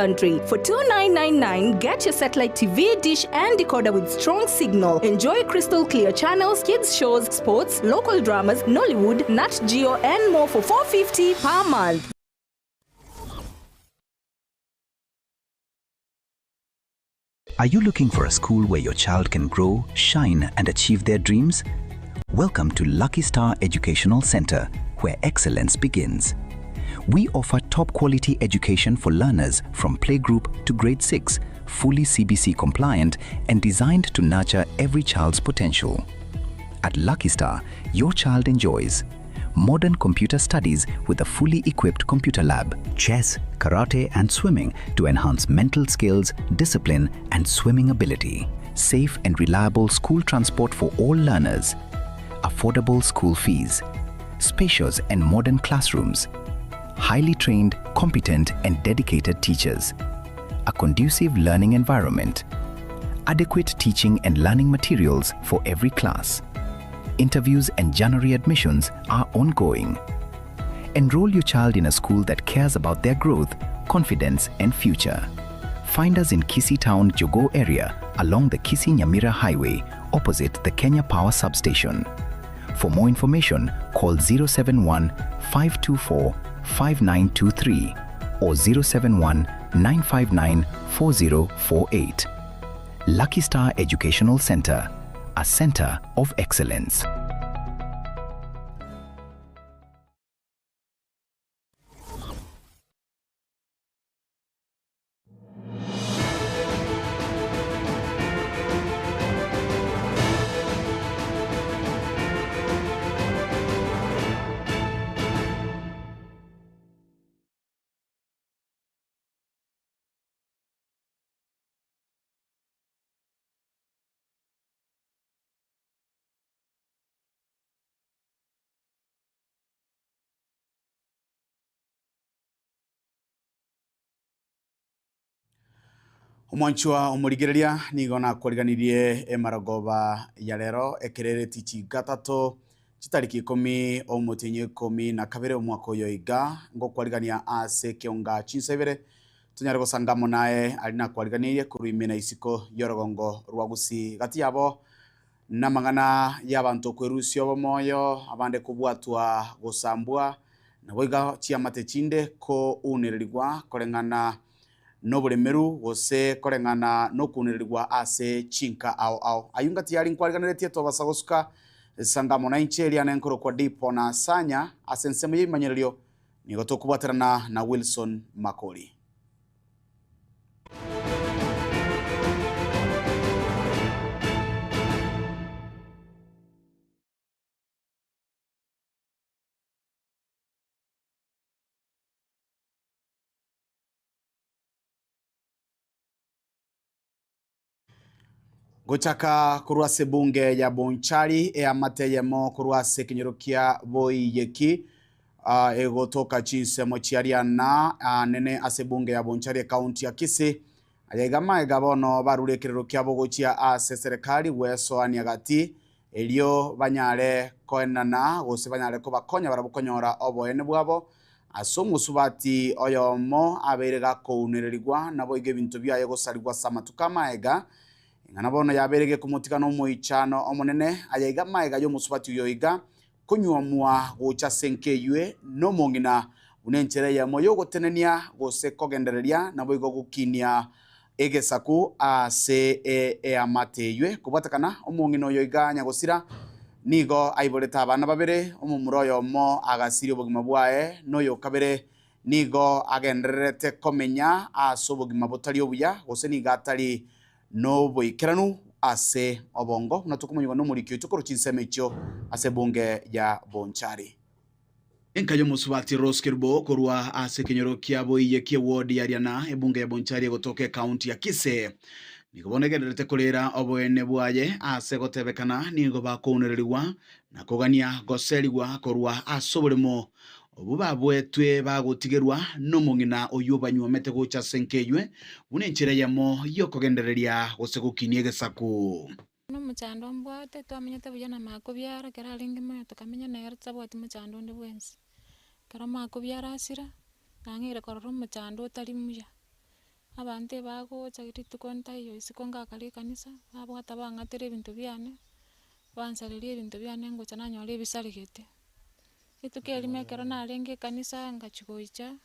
Country. For 2999, get your satellite TV, dish, and decoder with strong signal. Enjoy crystal clear channels, kids shows, sports, local dramas, Nollywood, Nat Geo, and more for 450 per month. Are you looking for a school where your child can grow, shine, and achieve their dreams? Welcome to Lucky Star Educational Center, where excellence begins. We offer top quality education for learners from playgroup to grade 6, fully CBC compliant and designed to nurture every child's potential. At Lucky Star, your child enjoys modern computer studies with a fully equipped computer lab, chess, karate, and swimming to enhance mental skills, discipline, and swimming ability, safe and reliable school transport for all learners, affordable school fees, spacious and modern classrooms, highly trained, competent, and dedicated teachers, a conducive learning environment, adequate teaching and learning materials for every class. Interviews and January admissions are ongoing. Enroll your child in a school that cares about their growth, confidence, and future. Find us in Kisii Town, Jogo area along the Kisii Nyamira Highway, opposite the Kenya Power Substation. For more information, call 071 524 5923 or 071 959 4048. Lucky Star Educational Center, a center of excellence. Omwanchwa omorigereria, nigo nakoriganirie emarogoba ya rero ekerereti chigatato chitariki ikomi omotienyi ikomi na kabere omwaka oyo iga ngokwarigania ase ekionga chinsa ibere tonyare gosanga amo naye aria nakwariganirie korwa ime na isiko y'orogongo rwa Gusii. Gati yabo namang'ana y'abanto okwerusia obomoyo, abande kobwatwa gosambwa, naboigo chiamate chinde kounererigwa koreng'ana noboremeru gose koreng'ana nokounererigwa ase chinka ao ao. Ayio ngati yari nkwariganeretie tobasa gosuka sanga amo nainche eriane nkorokwa Dipo na Sanya ase ensemo y'ebimanyererio nigo tokobwaterana na Wilson Makori. Gochaka korwa ase ebunge ya Bonchari eamate eyemo korwa ase ekenyoro kia Boiyeki egotoka chinsemo chiariana nene ase ebunge ya Bonchari ekaunti ya Kisii. Aya iga magega bono barure ekerero kiabo gochia ase eserekari gwesoania gati erio banyare koenana gose banyare kobakonya barabwo konyora oboene bwabo ase omosubati oyomo abeire gakounererigwa naboigo ebinto biaye gosarigwa ase amatuko amaega ing'ana bono yabeire gekomotiga nomoichano omonene aya iga magega y'omosubati oyo iga konyuomwa gocha ase enka eywe nomong'ina buna enchera eyemo yogotenenia gose kogendereria naboigo gokinia egesaku ase eamate eywe. Kobwatekana omong'ina oyo iga nyagosira nigo aiborete abana babere, omomura oyomo agasiria obogima bwaye, na oyo kabere nigo agendererete komenya ase obogima botari obuya gose nigo atari noboikeranu ase obongo buna tokomonyigwa nomoriki oito korwa chinsemo echio ase ebunge ya Bonchari. Enka y'omosubati Rose Kerubo korwa ase ekenyoro kia Boiye ki'eward ya Riana, ebunge ya Bonchari egotoka ecounty ya Kisii, nigo bono egendererete korera oboene bwaye ase gotebekana nigo bakounererigwa na kogania goserigwa korwa ase oboremo obwo babwetwe bagotigerwa nomong'ina oyio obanyuomete gocha ase enka eywe buna enchera eyemo y'okogendereria gose gokinia egesaku. Nomochando mbwate, twamenyete buya na makobiara, ekero arenge moyo tokamenya nere totabwati mochando onde bwensi. Ekero makobiara asira, nang'eire korora omochando otari muya. Abanto ebagocha rituko ntaiyo isiko ngakare ekanisa, babwata bang'atera ebinto biane, bansareria ebinto biane ngocha nanyora ebisaregete. Rituko erimo ekero narenge ekanisa ngachia goicha,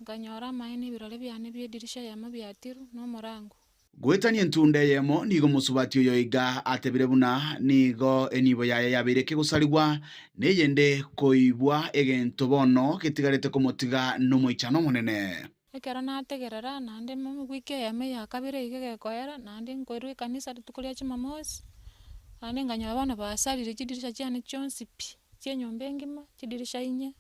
nkanyora amaene ebirore biane bia edirisha eyemo biatirwe na omorango. Goetania entunda eyemo nigo mosubati oyo iga atebire buna nigo enibo yaye yabeire kegosarigwa, na eyende koibwa egento bono getigarete komotiga nomoichano omonene. Ekero nategerera naende wiki eyemo eya kabere iga egekoera, naende nkoirwa ekanisa rituko ria jumamosi, naende nkanyora bono basarire chidirisha chiane chionsi pi, chia enyomba engima, chidirisha inye,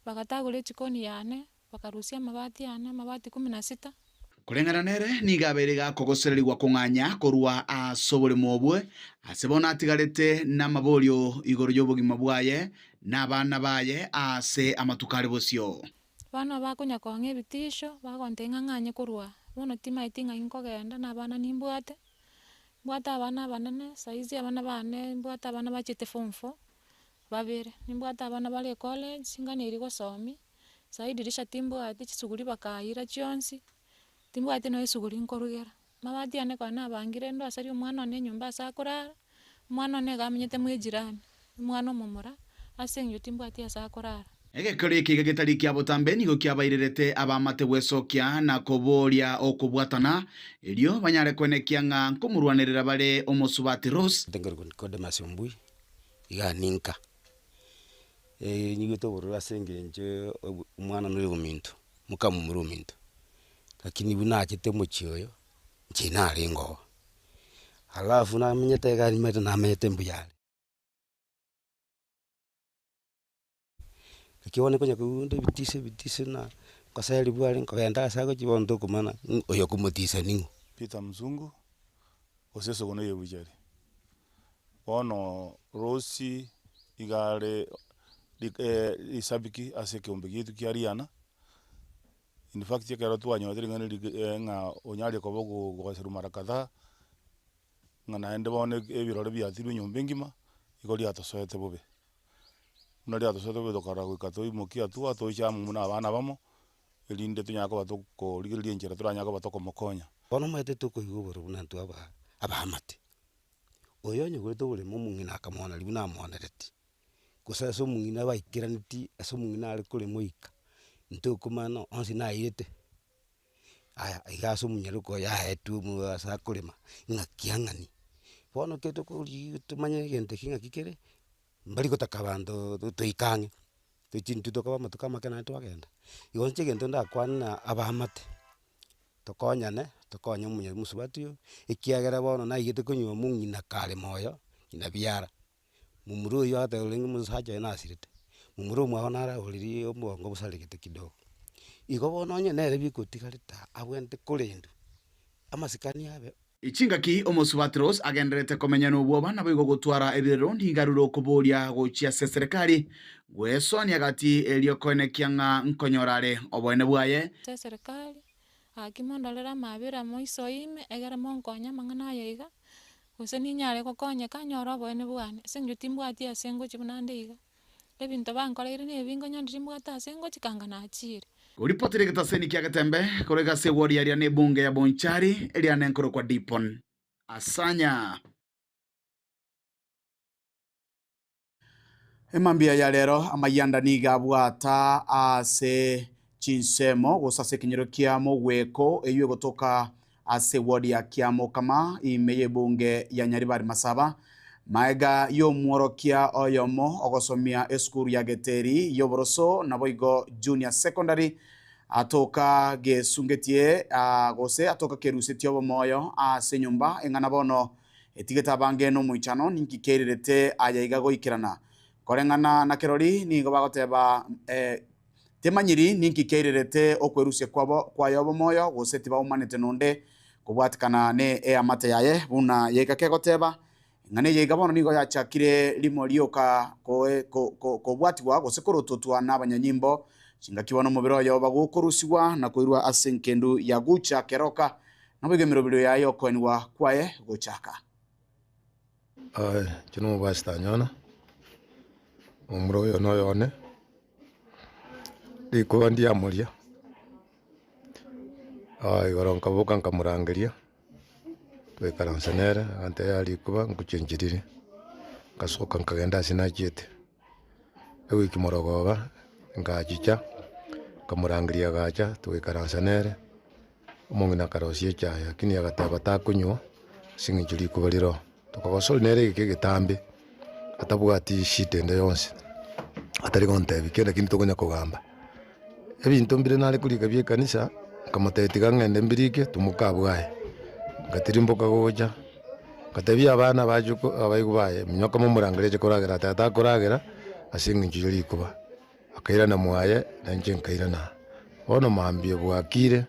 bagatagora echikoni yane. Bakarusia amabati aane, amabati kumi na sita. Koreng'ana nere nigo abeire gakogosererigwa kong'anya korwa ase oboremo obwe, ase bono atigarete namaborio igoro y'obogima bwaye na abana baye ase amatuko are bosio. Bono bakonya kong'a ebitisho, bagontebia ng'a ng'anye korwa aa. Bono timaeti ng'ai nkogenda, na abana nimbwate, mbwate abana abanene, saizi abana bane mbwate abana bachete form four, babere, nimbwate abana bare ecollege, nganeirie gosomia. Saii dirisha timbwati, chisuguri bakaira chionsi, timbwati nonya esuguri nkorugera. Mabati ane konya nabangire ndoserie omwana one enyomba ase akorara, omwana one iga amenyete mwa ejirani, omwana omomura, ase eng'encho timbwati ase akorara. Egekoro eke iga getari kia botambe nigo kiabairerete abaamate gwesokia na koboria okobwatana, erio banyare kwenekia ng'a nkomorwanerera bare omosubati Rose. Nkorokwa Nicodemus Ombui, iga ninka. Nigo obororo ase engencho omwana noyo ominto, mokamomura ominto, lakini buna achete omochie oyo, inche narenge oo. Alafu namenyete iga nimanyete namenyete mbuya are. Naki bono konya koigwa ebitiso ebitiso na ngoserigwa are nkogenda ase agochia bono tokomana ng'a oyo okomotisa ning'o. Peter Mzungu, gose esogono ya ebuchari. Bono Rosi iga are risabiki ase ekeombe giaito kia Riana, in fact ekero twanyorete ring'ana eri ng'a onyarire koba ogoserwa mara kadhaa, ng'a naende bono ebirore biatirwe enyomba engima, igo riatosoete bobe. Buna riatosoete bobe tokarora goika toimokie hatua toiche amo buna abana abamo, erinde tonyare koba tokorigereria enchera toranyare koba tokomokonya. Bono omanyete tokoigwa obororo buna intwe aba abaamate. Oyo onyegorete oboremo omong'ina akamoneria buna amonereti, gose ase omong'ina baikeraneti ase omong'ina are korema oika, ntokomana onsi nairete. Aya iga ase omonyaroka oyo aetwe omo ase akorema, ng'aki ang'ani. Bono ekero tokorigia tomanye egento eke ng'aki kere, mbari gotaka abanto toike ang'e, tochie intwe tokoba amatuko amake naende twagenda. Igo inche egento ndakwane na abaamate. Tokonyane, tokonye omonye omosubati oyo, ekiagera bono naigete konywa omong'ina kare moyo, ng'ina biara. Momura oyio agoteba orenge omosacha oye nasirete, momura omwabo naro agoririe omongo bosaregete kidogo. Igo bono onye nere bikotigarete aa, abwenerete korendwa, amasikani abe. Chingaki omosubati Rose agendererete komenya nobwoba naboigo gotwara ebirero nigo arure okoboria gochia ase eserekari gwesoania gati erio koenekia ng'a nkonyora are oboene bwaye. Ase eserekari, gaki mondorere amabera moiso ime, egere monkonye amang'ana aya iga, gose ninyare gokonyeka nyore oboene bwane, ase eng'encho timbwati ase ngochia buna nde iga. Ebinto bankoreire nebi nkonya ndiri mbwate ase ngochia kanga nachire. Koripotera egetaseni kia Getembe korwa egasi ewodi yaria nebunge ya Bonchari eria nenkorokwa Dipon Asanya. Emambia ya rero amayianda nigo abwata ase chinsemo gose ase ekenyoro kia Mogweko eywo egotoka Ase ewodi ya Kiamokama, ime y'ebunge ya Nyaribari Masaba, maega y'omworokia oyomo ogosomia esukuru ya Geteri y'oboroso naboigo Junior Secondary atoka gesungetie gose atoka kerusetie obomoyo ase enyomba eng'ana bono etigete abange nomoichano ninki keirerete aya iga goikerana koreng'ana na kerori nigo bagoteba Timanyiri ninki keirerete okwerusia kwabo kwaye obomoyo, gose tibaumanete nonde kobwatikana ne eamate yaye, buna yaika kegoteba, Eng'ana eye iga bono nigo yachakire rimo rioka kobwatigwa gose korototwa nabanyanyimbo, chingaki bono omobere oye bagokorusigwa na koirwa ase enkendu ya Gucha keroka, naboigo emeroberio yaye y'okoenigwa kwaye gochaka. Inche nomopastor Anyona, omomura oyo noyo one. Rikuba ndiamoria. Igoro nkaboka nkamorangeria, twaikaransa nere, agantebia yaya rikuba nkuchencherire, nkasoka nkagenda ase nachiete. Ewiki morogoba, nkachicha, nkamorangeria agacha, togaikaransa nere, omong'ina akarosia echae lakini agateba takonywa ase eng'encho rikuba rire oo. Tokagosoria nere egeka egetambe, atabwati eshida ende yonsi, atari gontebia kende lakini tokonya kogamba. Ebinto mbire nare korika bia ekanisa, nkamotebia tiga ng'ende mbirike timoka abwo aye. Ngatirimboka gocha, ngatebia abana bache ko abaibwa baye, minyoka momorangere ache koragera ateba takoragera ase eng'encho ye rikuba. Akairana mwaye, na inche nkairana. Bono mambia bwakire.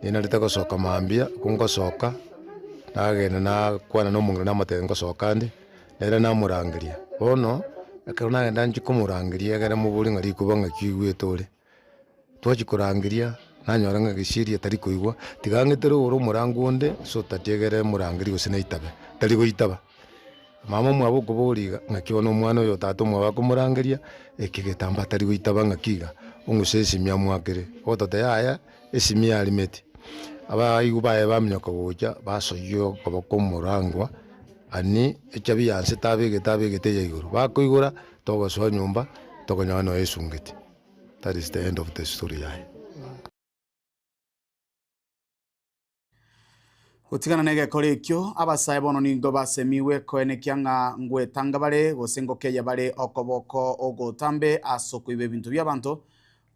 Ninarete gosoka mambia, ko ngosoka, nagenda nakwana na omong'ina namotebia ngosoka nde, nere namorangeria. Bono, ekero nagenda nchia komorangeria ekere moborie ng'a rikuba ng'aki oigwete ore, twachia korangeria, nanyora ng'a gesieri atari koigwa, tiga ang'etere ore omorango onde, so that egere morangerie gose naitabe, tari goitaba. Mama omwabo okoboria iga, ng'aki bono omwana oyo tata omwabo akomorangeria, eke getamba atari goitaba ng'aki iga, ong'use esimi amwakere, ogotote yaya esimi yarimeti. Abaigwa baye baminyoka gocha, basoyia okoboko omorangwa, ani echabi ya nse tabegete abegete eya igoro. Bakoigora, togosoa nyomba, tokonyora noyo esungeti. That is the end of the story yaye. Gotigana negekora ekio, abasae bono nigo basemigwe koenekia ng'a ngwetanga bare, gose ngokeyia bare okoboko ogotambe ase okoiba ebinto bi'abanto.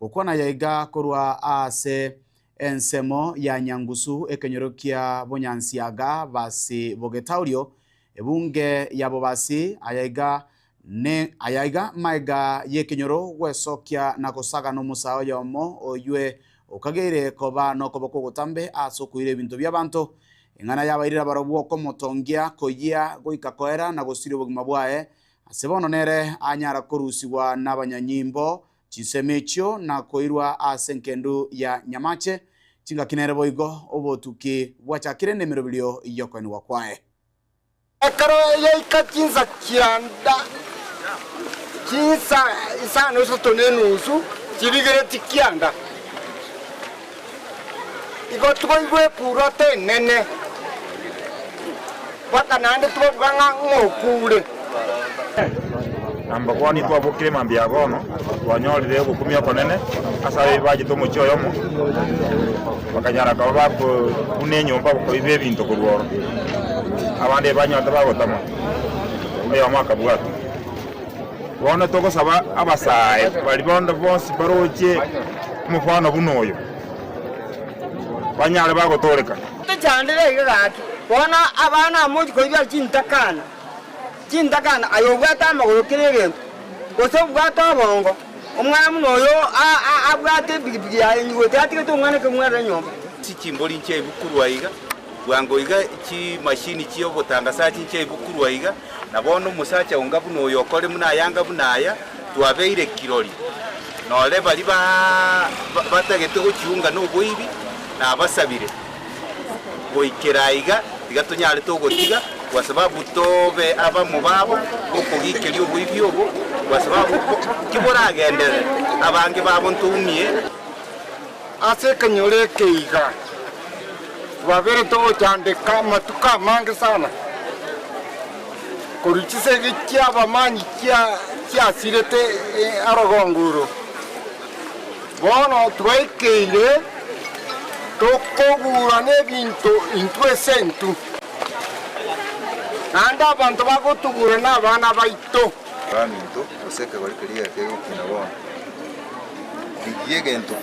Gokwana yaiga korwa ase ensemo ya Nyangusu, ekenyoro kia Bonyansiaga, Basi Bogetaurio, ebunge ya Bobasi, ayaiga ne ayaiga maega y'ekenyoro gwesokia na gosaga nomosae oyomo oywe Okageire koba nokoboko ogotambe ase okoira ebinto bi'abanto, eng'ana yabairire barobwo okomotongia koyia goika koera na gosiria obogima bwaye, ase bono nere anyara korusigwa nabanyanyimbo chinsemo echio na koirwa ase enkendu ya nyamache, chingaki nere boigo obotuki bwachakire nemeroberio y'okoenigwa kwaye. Ekero yaika chinsa kianda, chinsa isano isato na enusu chirigeretie kianda, igo twaigwa ekuroto enene, mpaka naende twabuga ng'a ng'okure. Na mbakwani twabokire mambia ya bono, twanyorire ogokumia okonene ase abaibori bachete omochie oyomo, bakanyara koba bakobuna enyomba bakoiba ebinto korwa oro. Abande banyorete bagotama, oyomo akabwatwa. Bono togosaba abasae baria bonde bonsi baroche omofano buna oyo, banyare bagotooreka. Tochandire iga gaki, bono abana amochi koibera chintakana. Chintakana, aye obwate amagoro kera egento, gose obwate obongo, omwana buna oyo abwate epigipigi yaye enyigwete atigete omwana ekemwerera nyomba. Chimbori nchiaibukurwa iga, bwango iga chimashini chi'obotangasachi nchiaibukurwa iga, na bono omosacha onga buna oyo okore buna ayanga buna aya, twabeire kirori. Nore baria batagete gochiunga noboibi, nabasabire. Goikera aiga tiga tonyare togotiga, kwa sababu tobe abamo babo b'okogikeria oboibi obo, kwa sababu tiboragenderere, abange babo ntoumie. Ase ekenyoro eke iga twabere togochandeka amatuko amange sana, korwa chisegi chi'abamanyi chiasirete orogongo oro. Bono twaikeire tokogura nebinto intwe ase intwe, naende abanto bagotugura nabana baito. Abaminto, gose ekegori keria gekegokina bono, rigia egento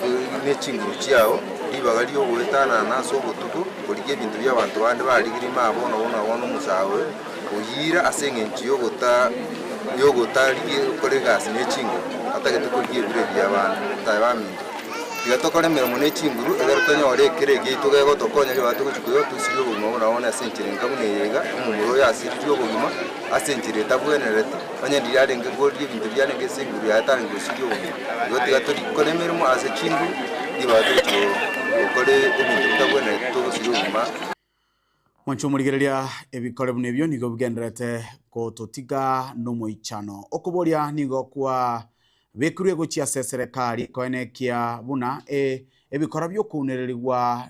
ne chinguru chiao, ribaga ri'ogoetanana ase obotuko, korigia ebinto bi'abanto bande barigirie ime bono bono bono omosae oyo, oyiira ase engencho y'ogota y'ogotarigia gokora egasi ne chinguru, atagete korigia ebiro ebi bi'abande. Aye baminto, tiga tokore emeremo ne chinguru, ekero tonyore ekero egiaito gegotokonya ribaga togochia koigwa tosirie obogima buna bono ase enchera enka buna eye iga, omomura oyo asiririe obogima ase enchera etabwenereti, onye ndiria arenge korigia ebinto biarenge ase enguru yaye tarenge gosiria obogima. Igo tiga torikore emeremo ase chinguru, ribaga togochia gokora ebinto bitabwenereti togosiria obogima. Mwanche omorigereria, ebikore buna ebio nigo bigendererete gototiga nomoichano. Okoboria nigo kwabekirwe gochia ase eserekari koenekia buna e Ebikora bi'okounererigwa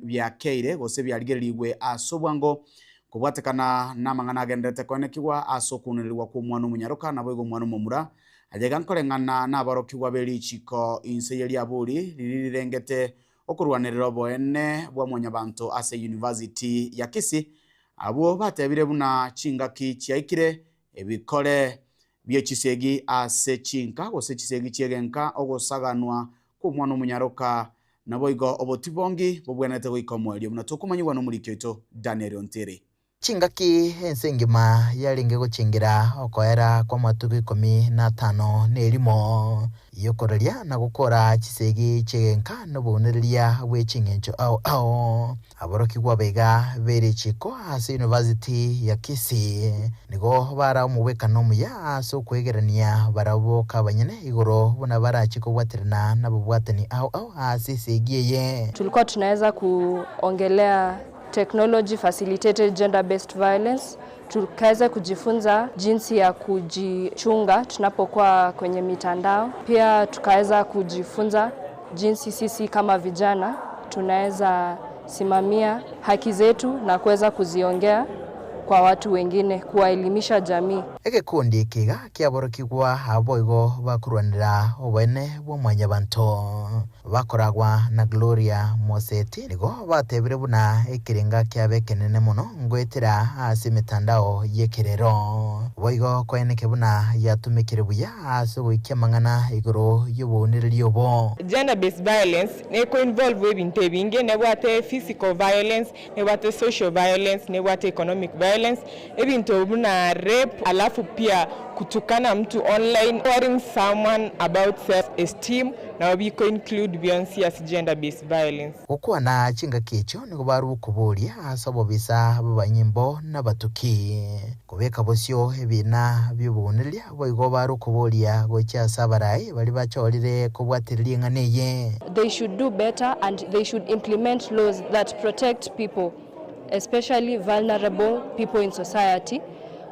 biakeire gose biarigererigwe ase obwango kobwatekana namang'ana agendererete koenekigwa ase okounererigwa kw'omwana omonyaroka naboigo omwana omomura. Ayaiga nkoreng'ana nabarokigwa be richiko inse ye riaburi riria rirengete okorwanerera oboene bwa mwanyabanto ase University ya Kisii, abwo batebire buna chingaki chiaikire ebikore bie chisegi ase chinka gose chisegi chi'egenka, ogosaganwa kw'omwana omonyaroka, naboigo obotibongi bobwenerete goika omoerio, buna tokomanyigwa nomoriki oito Daniel Ontiri. Chingaki ense engima yarenge gochengera okoera kw'amatuko ikomi na atano na erimo y'okoraria na gokora chisegi chi'egenka na obounereria bwe ching'encho ao ao. Aborokigwa abaiga be richiko ase University ya Kisii nigo bara omogwekano omuya ase okwegerania barabwo kabanyene igoro buna barache kobwaterana nababwatani ao ao ase esegi eye. Tulikuwa tunaweza kuongelea technology facilitated gender based violence, tukaweza kujifunza jinsi ya kujichunga tunapokuwa kwenye mitandao. Pia tukaweza kujifunza jinsi sisi kama vijana tunaweza simamia haki zetu na kuweza kuziongea kwa watu wengine, kuwaelimisha jamii. Egekundi eke iga kiaborokigwa aboigo bakorwanera oboene bwa mwanyabanto bakoragwa na Gloria Moseti nigo batebire buna ekerenga kiabo ekenene mono ngoetera ase emetandao y'ekerero. Boigo koeneke buna yatumekire buya ase ogoikia amang'ana igoro y'obounereria obo. Gender based violence neko involve ebinto ebinge, nebwate physical violence, nebwate social violence, nebwate economic violence, ebinto buna rape, alafu pia kutukana mtu online, worrying someone about self esteem, nabo biko include bionsi ase gender based violence. Gokwana chingaki echio nigo barwa okoboria ase obobisa bw'abanyimbo na abatuki, kobeka bosio ebiina bi'obounereria, boigo barwa okoboria gochia ase abarai baria bachorire kobwatereria eng'ana eye. They should do better and they should implement laws that protect people especially vulnerable people in society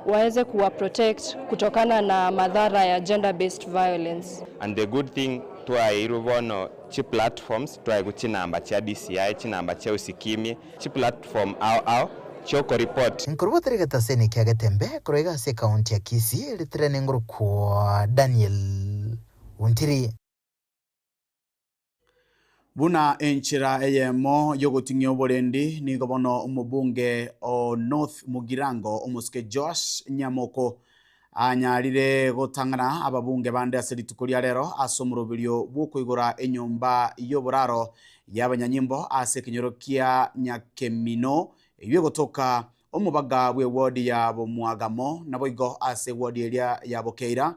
waweze kuwa protect kutokana na madhara ya gender based violence. And the good thing twaeirwe bono chi platforms, twaegwa chinamba chia DCI, chinamba chia Usikimye, chi platform ao ao chioko report. Nkorwa tari getaseni kia Getembe korwa iga ase ekaunti ya Kisii, ritirene ngorokwa Daniel Ontiri. Buna enchera eyemo y'ogoting'ia oborendi, nigo bono omobunge o North Mugirango omosike Joash Nyamoko anyarire gotang'ana ababunge bande ase rituko ria rero ase omoroberio bw'okoigora enyomba y'oboraro y'abanyanyimbo ase ekenyoro kia Nyakemino eyio egotoka omobaga bw'ewodi ya Bomwagamo naboigo ase ewodi eria ya Bokeira.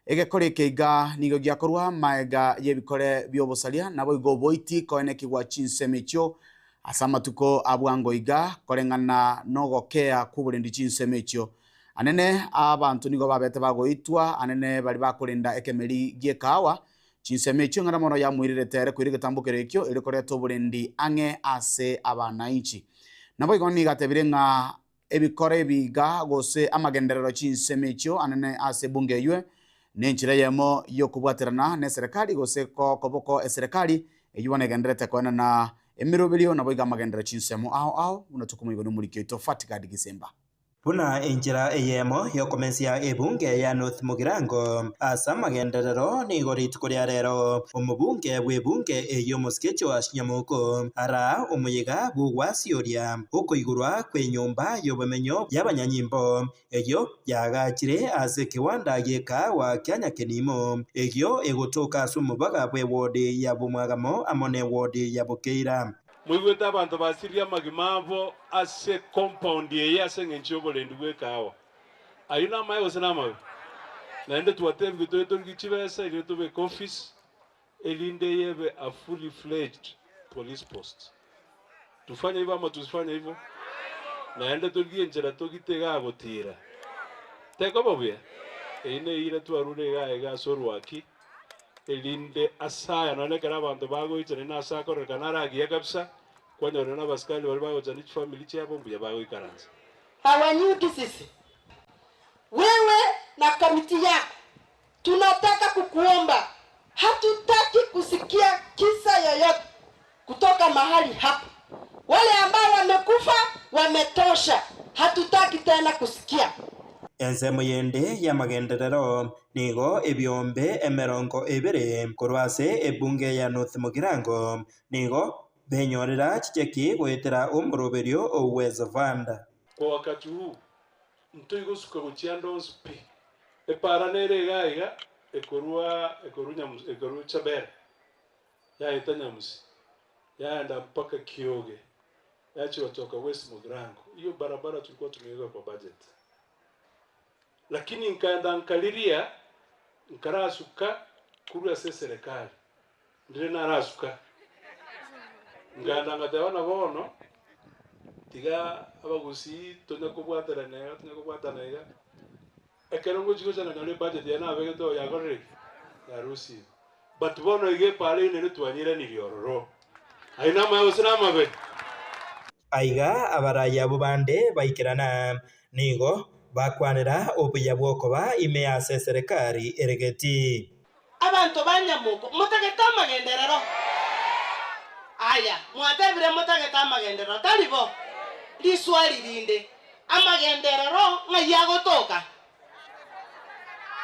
Egekore eke iga nigo giakorwa magega y'ebikore bi'obosaria naboigo oboiti koenekigwa chinsemo echio ase amatuko a bwango iga, koreng'ana nogokea kw'oborendi chinsemo echio. Anene abanto nigo babete bagoitwa, anene baria bakorenda ekemeri gi'ekahawa, chinsemo echio ng'ana mono yamoirerete ere koira egetambokero ekio erio koreta oborendi ang'e ase abanainchi. Naboigo nigo atebire ng'a ebikora ebiga gose amagenderero chinsemo echio anene ase ebunge eywe nenchera eyemo y'okobwaterana neserekari gose koboko eserekari eyio bono egendererete koenana emeroberio naboigo amagenderero chinsemo ao ao buna tokomoigwa nomoriki oito Fatgard Gisemba. Buna enchera eyemo y'okomesia ebunge ya North Mugirango ase amagenderero nigo rituko ria rero omobunge bw'ebunge eyio omosike Joash Nyamoko ara omoyega bw'ogwasioria okoigorwa kw'enyomba y'obomenyo y'abanyanyimbo eyio yaagachire ase ekewanda gi'ekaawa kia Nyakenimo eyio egotoka ase omobaga bw'ewodi ya Bomwagamo amo n'ewodi ya Bokeira. Moigwete abanto basirie amagima abo ase ecompound eye ase engencho y'oborendi bw'ekahawa. Ayio namaye gose namabe? Naende twatebigwe tobe torigie chibesa erio tobeke office erinde eyebe a fully fledged police post. Tufanye hivyo ama tusifanye hivyo? Naende torigie enchera togite igaa gotira. Tekoba buya? Eyio neira twarure igaa iga ase orwaki. erinde ase aya nonya ekero abanto bagoichana na ase akorekana are agiya kabisa, kwanyorire na abasikari baria bagocha ne chifamiri chiabo mbuya bagoikaransa. Hawanyuki sisi, wewe na kamiti yako, tunataka kukuomba, hatutaki kusikia kisa yoyote. kutoka mahali hapa. Wale ambao wamekufa wametosha, hatutaki tena kusikia. Ensemo yende y'amagenderero nigo ebiombe emerongo ebere korwa ase ebunge ya North Mugirango nigo benyorera chicheki goetera omoroberio o Uwezo Fund. Kwa wakati huu ntoigosuka gochia ande onsi pi, epaara nere iga iga ekorwa ekorwa Nyamusi ekorwa Chabera yaeta Nyamusi yaenda mpaka Kioge yachia gotoka West Mugirango. Hiyo barabara tulikuwa tumeiweka kwa budget, lakini nkaenda nkariria nkarasuka korwa ase eserekari ndire narasuka nkaenda ngateba na bono tiga abagusii tonya kobwaterana iga tonya kobwatana iga ekero ngochi gocha nanyora ebudget yaye nabegete oo yakorire ki? Yarusire. But bono iga epaara eyio nere twanyeranirie ororo. Ayio namaya gose namabe? Aiga abarai abwo bande baikerana, nigo bakwanera obuya bw'okoba ime ase eserekari ere getii. Abanto ba nyamoko, motagete amagenderero? Aya, mwatebire motagete amagenderero, tari bo? Riswali rinde, amagenderero ng'ai agotoka?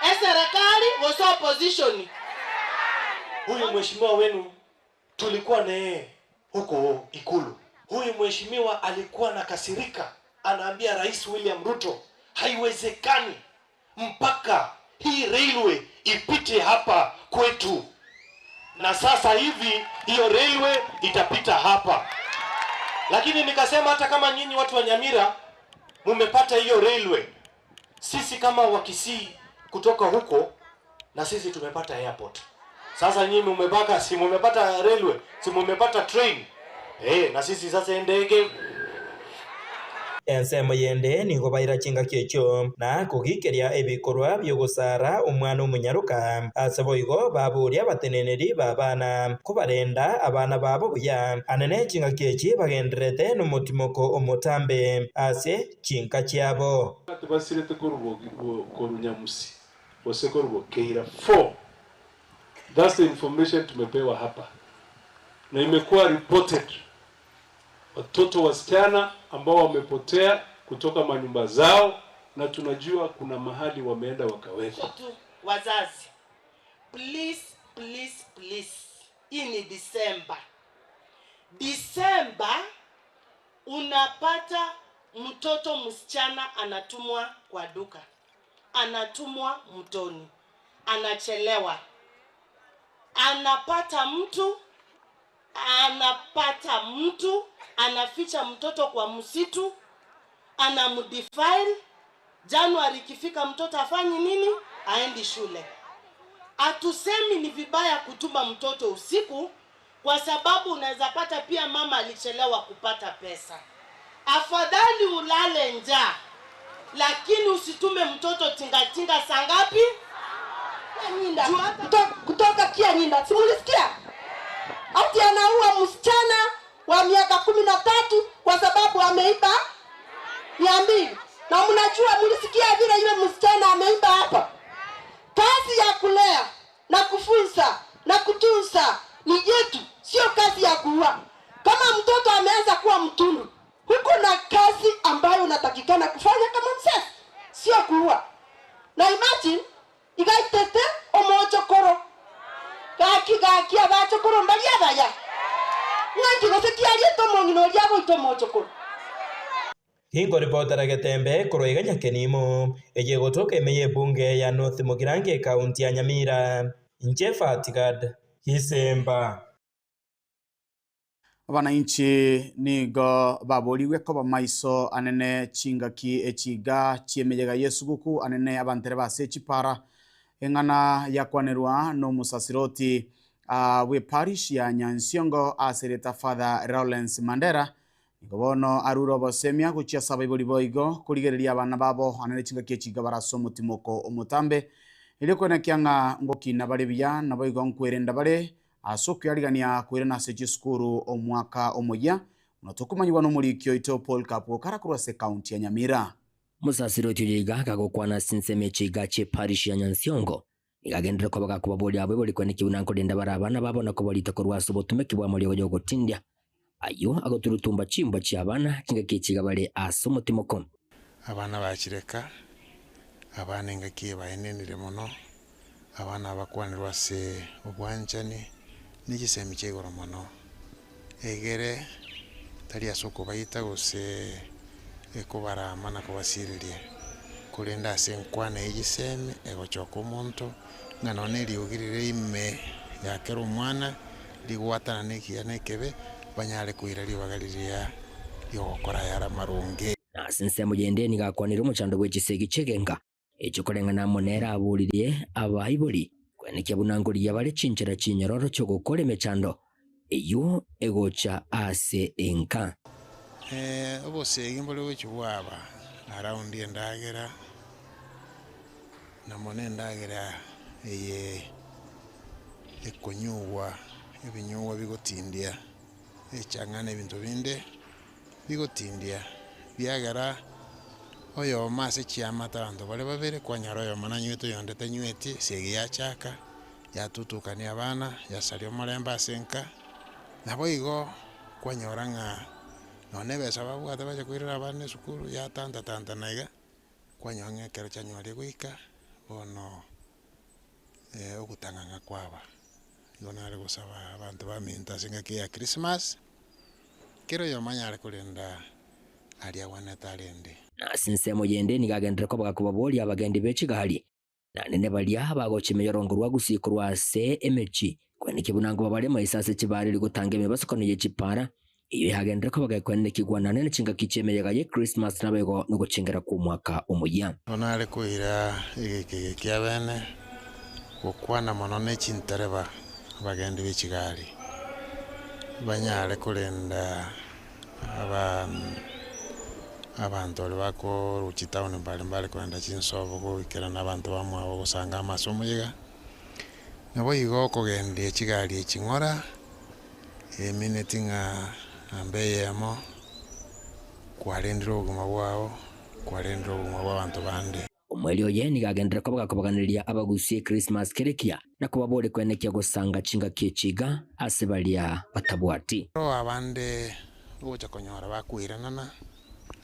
Eserekari gose opposition? Huyu mheshimiwa wenu tulikuwa na yeye huko Ikulu. Huyu mheshimiwa alikuwa anakasirika, anaambia Rais William Ruto, haiwezekani mpaka hii railway ipite hapa kwetu, na sasa hivi hiyo railway itapita hapa. Lakini nikasema hata kama nyinyi watu wa Nyamira mumepata hiyo railway, sisi kama Wakisii kutoka huko na sisi tumepata airport. Sasa nyinyi mumepaka, si mumepata railway, si mumepata train eh, na sisi sasa ndege. Ensemo yende nigo baira chingaki echio na kogikeria ebikorwa bi'ogosara omwana omonyaroka. Ase boigo baboria abateneneri b'abana kobarenda abana babo buya, ane chingaki echi bagendererete nomotimoko omotambe ase chinka chiabo. Tibasirete korwa korwa Nyamusi gose korwa Bokeira 4 that's the information tumepewa hapa na imekuwa reported watoto wasichana ambao wamepotea kutoka manyumba zao na tunajua kuna mahali wameenda wakawekwa. Tu wazazi, please please please, hii ni Disemba. Disemba unapata mtoto msichana anatumwa kwa duka, anatumwa mtoni, anachelewa, anapata mtu anapata mtu anaficha mtoto kwa msitu, anamdefile. Januari ikifika mtoto afanyi nini? Aendi shule. Hatusemi ni vibaya kutuma mtoto usiku, kwa sababu unaweza pata pia mama alichelewa kupata pesa. Afadhali ulale njaa, lakini usitume mtoto tingatinga saa ngapi? Kutoka, kutoka kia Nyinda, si mulisikia? Ati anaua msichana wa miaka 13 kwa sababu ameiba 200. Na mnajua, mulisikia vile yule msichana ameiba hapa. Kazi ya kulea na kufunza na kutunza ni yetu, sio kazi ya kuua. Kama mtoto ameanza kuwa mtundu, huko na kazi ambayo unatakikana kufanya kama mzazi, sio kuua. Na imagine igaitete omochokoro gaki gaki abachokoro mbari abaya ng'anki gose kiariete omong'ina oria agoita omochokoro. Ginkoripotera Getembe korwa iga Nyakenimo, eye egotoka ime y'ebunge ya North Mugirango ekaunti ya Nyamira, inche Fatigad Gisemba. Abananchi nigo baborigwe koba maiso anene chingaki echiga chi'emeyega y'esuguku anene abantere base echipara eng'ana yakwanerwa na omosasiroti bwe parish ya Nyansiongo asereta Father Lawrence Mandera nigo bono arure obosemia gochia ase abaibori boigo korigereria abana babo anene chingaki echiga barase omotimoko omotambe erio koenekia ng'a ngokina bare buya naboigo nkwerenda bare ase okoyarigania koirana ase chisukuru omwaka omoyia buna tokomanyigwa na omoriki oito Paul Kapu okara korwa ase ekaunti ya Nyamira. Omosasiroti oyo iga agakwana ase ensemo echiga chi'eparish ya Nyansiongo. Nigo agenderere koba gakobaboria abwo bori kwenekia buna nkorenda bare abana babo na kobarita korwa ase obotumeki bw'amariogo y'ogotindia, ayio agoturutumba chimbwa chi'abana chingaki echi iga bare ase omotimoko. Abana bachireka, abana engaki ebaenenire mono, abana abakwanirwe ase obwanchani ne chisemi chia igoro mono, egere tari ase okobaita gose kobarama na kobasireria, korende ase enkwana ye chisemi egochoka omonto, ng'a nonye eriogi rire ime ya kera omwana, rigwatana na ekiya na ekebe, banyare koira ribaga riria ri'ogokora ayare amaronge. Na ase ensemo y'ende nigo akwanire omochando bwe chisegi chi'egenka, echio koreng'ana amo nere aboririe abaibori kwenekia buna nkorigia bare chinchera chinyororo chi'ogokora emechando eyio egocha ase enka. Obosegi mbore gochia bwaba around endagera, na mono endagera eye ekonyugwa, ebinyugwa bigotindia, echang'a na ebinto binde bigotindia, biagera oyomo ase chiamate abanto bare babere, kwanyora oyomo nanywete oyonde tanyweti, esegi yachaka, yatutukania abana, yasaria omorembe ase enka, naboigo kwanyora ng'a nonye ebesa babwate bacha koirera abana esukuru yatantatantana iga, kwanyora ng'a ekero chianywarire goika, bono ogotang'ang'a kwaba. Igo nare gosaba abanto baminto ase engaki ya Christmas, kera oyomo anyare korenda aria agwenerete arende. Na ase ensemo yende nigo agenderere koba gakobaboria abagendi be chigari, naende nebaria bagocha emeyorongo rwa gusii korwa ase emechie, kwenekia buna nkoba bare maiso ase chibaareri gotanga emebasukano ye chipaara, eyio yagenderere koba gekwenekigwa naende ne chingaki chi'emeyega ye Christmas naboigo nogochengera kw'omwaka omoyia. Bono nare koira egeka eke kiabene gokwana mono ne chintereba abagendi be chigari, banyare korenda abanto baria bakorwa chitown mbare mbare kogenda chinsobo goikerana abanto bamwabo gosanga amase omoyega. Naboigo okogendia chigari echi ng'ora, emineti ng'a namba eyemo, kwarendire obogima bwao, kwarendire obogima bwa abanto bande. Omoerio oye nigo agenderere koba gakobaganereria abagusie Christmas kerekia na kobaboria kwenekia gosanga chingaki echi iga ase baria batabwati. Aro abande ogocha konyora bakoiranana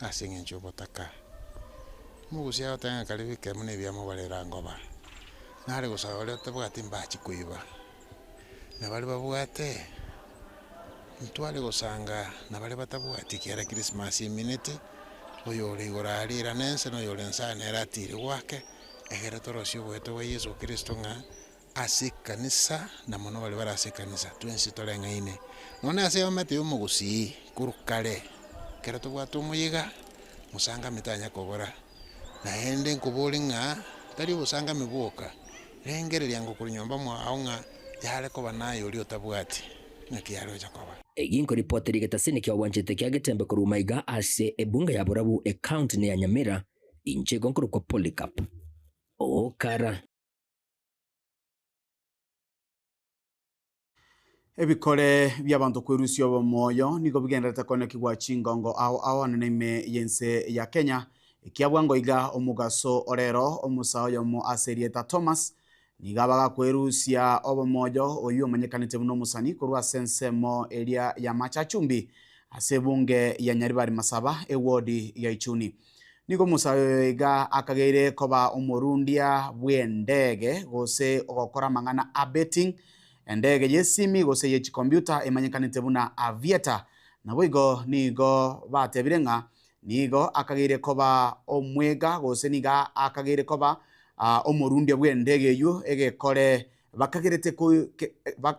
ase eng'encho y'obotaka. Omogusia agoteba ng'a kare bike buna ebiamobarera ngoba, nare gosaba baria batabwati mbachi koiba, na baria babwate, ntware gosanga na baria batabwati ekiagera Christmas emineti, oyore igoro aria irane ense na oyore inse aa nere atire goake, egere torosie oboeto bwa Yeso Kristo ng'a ase ekanisa na mono baria bare ase ekanisa, twensi toreng'aine. Nonya ase eomete ya omogusii korwa kare, ekero tobwate omoyega, mosangami tanya kobora. Naende nkobore ng'a tari obosangami bwoka, rengereria ngokorwa nyomba mwao ng'a yare koba naye oria otabwati, ng'aki yare gocha koba. Egi nkoripoteri egetasini kia obwanchete kia Getembe korwa maiga ase ebunge ya Borabu ecounty ne ya Nyamira, inche igo nkorokwa Polycarp Okara. Ebikore bi'abanto kwerusia obomoyo nigo bigendererete koenekigwa chingongo ao ao anene ime y'ense ya Kenya, ekiabwango iga omogaso orero omosae oyomo ase erieta Thomas nigo abagakwerusia obomoyo oyio omanyekanete buna omosani korwa ase ensemo eria ya Machachumbi ase ebunge ya Nyaribari Masaba ewodi ya Ichuni. Nigo omosae oyo iga akageire koba omorundia bw'endege gose ogokora amang'ana a betting, endege y'esimi gose ye chikombiuta emanyekanete buna aviator. Naboigo nigo batebire ng'a nigo akageire koba omwega gose nigo akageire koba omorundia bw'endege eyio egekore bakagerete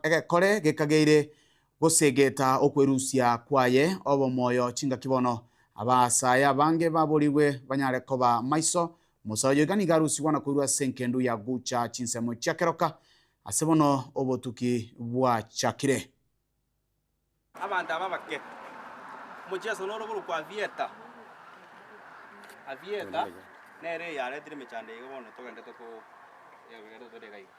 egekore gekageire Gosegeta okwerusia kwaye obomoyo chingaki bono, abasae abange baborigwe banyare koba maiso. Musa oyo iga nigo arusigwa na koirwa ase enkendu ya gucha chinsemo chia keroka, ase bono obotuki bwachakire. Abanto aba abake, omocheso noro okorokwa Avieta, Avieta nere eyaretire emechando eye iga bono togenderete ko tore iga iga.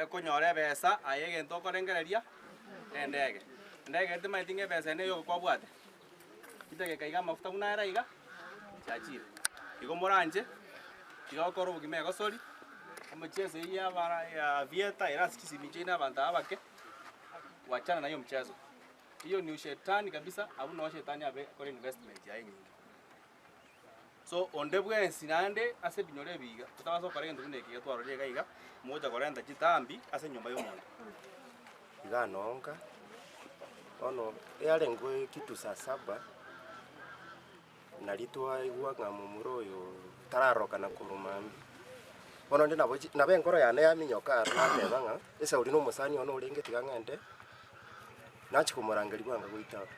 Okonyora ebesa aye egento okorengereria na endege. Endege eye timanyeti ng'a ebesa eye neye kwabwate, chidageka iga amafuta buna ere iga, chiachire. Igo moranche. Tiga gokora obogima egosori, omocheso eyio ya abara ya vieta ere ase chisimi chiaino abanto aba abake, wachana na hiyo mchezo. Hiyo ni ushetani kabisa, abwo noo shetani abe akore investment yaye enyinge. So onde bwensi naende ase ebinyoro ebi iga, totabasa gokora egento buna eke iga twarorire iga iga, mogocha korenta chitambi ase enyomba ya omonto. Iga nonka, bono yarenge kitu saa saba, Nario twaigwa ng'a momura oyo tararokana korwa mambia. Bono onde nabo chi nabo enkoro yane yaminyoka aro nateba ng'a esauri na omosani one orenge tiga ng'ende, nachia komorangeria bwango goita aba.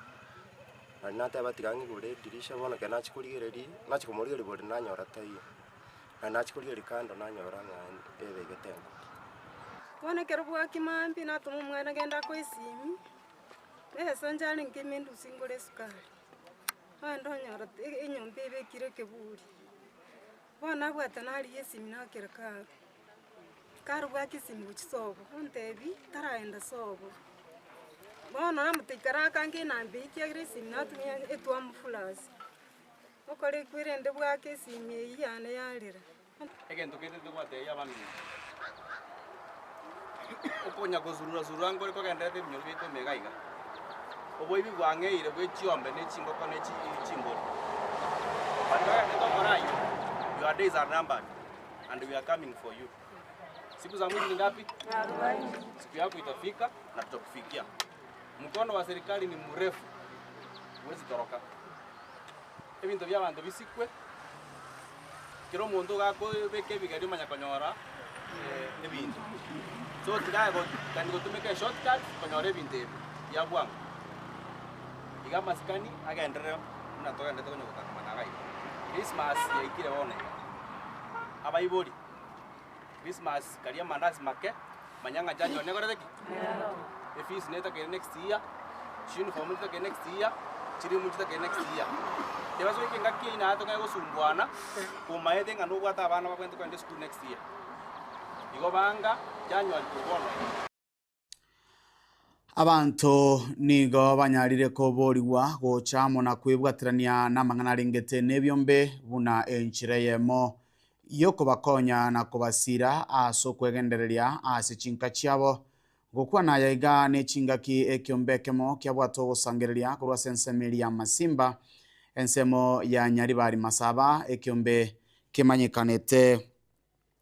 Naende nateba tiga ng'igure edirisha bono ekero nachia korigereria, nachia komorigereria borere nanyora taiyo. Naende nachia korigereria kando nanyora ng'a ebegete engoko. Bono ekero bwakia mambia natoma omwana genda akoe esimi, besa nchiarenge ime ndusie ngore esukari. Naende onyora enyomba ebekire ekeburi, bono nabwate narigia esimi nakera karo, karo bwake esimi gochia sobo, ontebia taraenda sobo. Bono namotebia karaakange enamba eywo ekiagera esimi natumia etwamufulasi, okore ekwerende bwake esimi eywo yane yarera. Egento kende togwatebia abaminto, okonya gosurura surura nkore kogenderete ebinyoro biaito ime iga iga, oboibi bwang'eire bwe chiombe ne chingoko ne chimbori. Baria bagenderete gokora ayio, your days are numbered and we are coming for you. Siku za mwizi ni ngapi? Siku yako itafika na tutakufikia. Mkono wa serikali ni mrefu, huwezi toroka. Ebinto bia abanto bisikwe, Kera omonto iga akobeka ebigeri omanya konyora ebinto. So tiga gotani gotumeka eshortcut konyora ebinto ebi bia bwango. Iga amasikani agenderere buna togenderete konya gotangamana iga iga. Christmas yaikire bono iga, abaibori, Christmas karia amandasi make, manya ng'a chanjo nekorete ki? Efees netakeire next year, chiuniform nchitakeire next year, chirimu nchitakeire next year. Tebasa goika engaki eyio naye tokanye gosumbuana, komaete ng'a nobwate abana babwenerete kogenda esukuru next year. Igo banga January korwa bono iga. Abanto nigo banyarire koboorigwa gocha amo na kwebwaterania namang'ana arengete nebiombe buna enchera eyemo y'okobakonya na kobasiira ase okwegendereria ase chinka chiabo. Gokwana aya iga ne chingaki ekiombe ekemo kiabwate ogosangereria korwa ase ensemo eria ya Masimba, ensemo ya Nyaribari Masaba, ekiombe kemanyekanete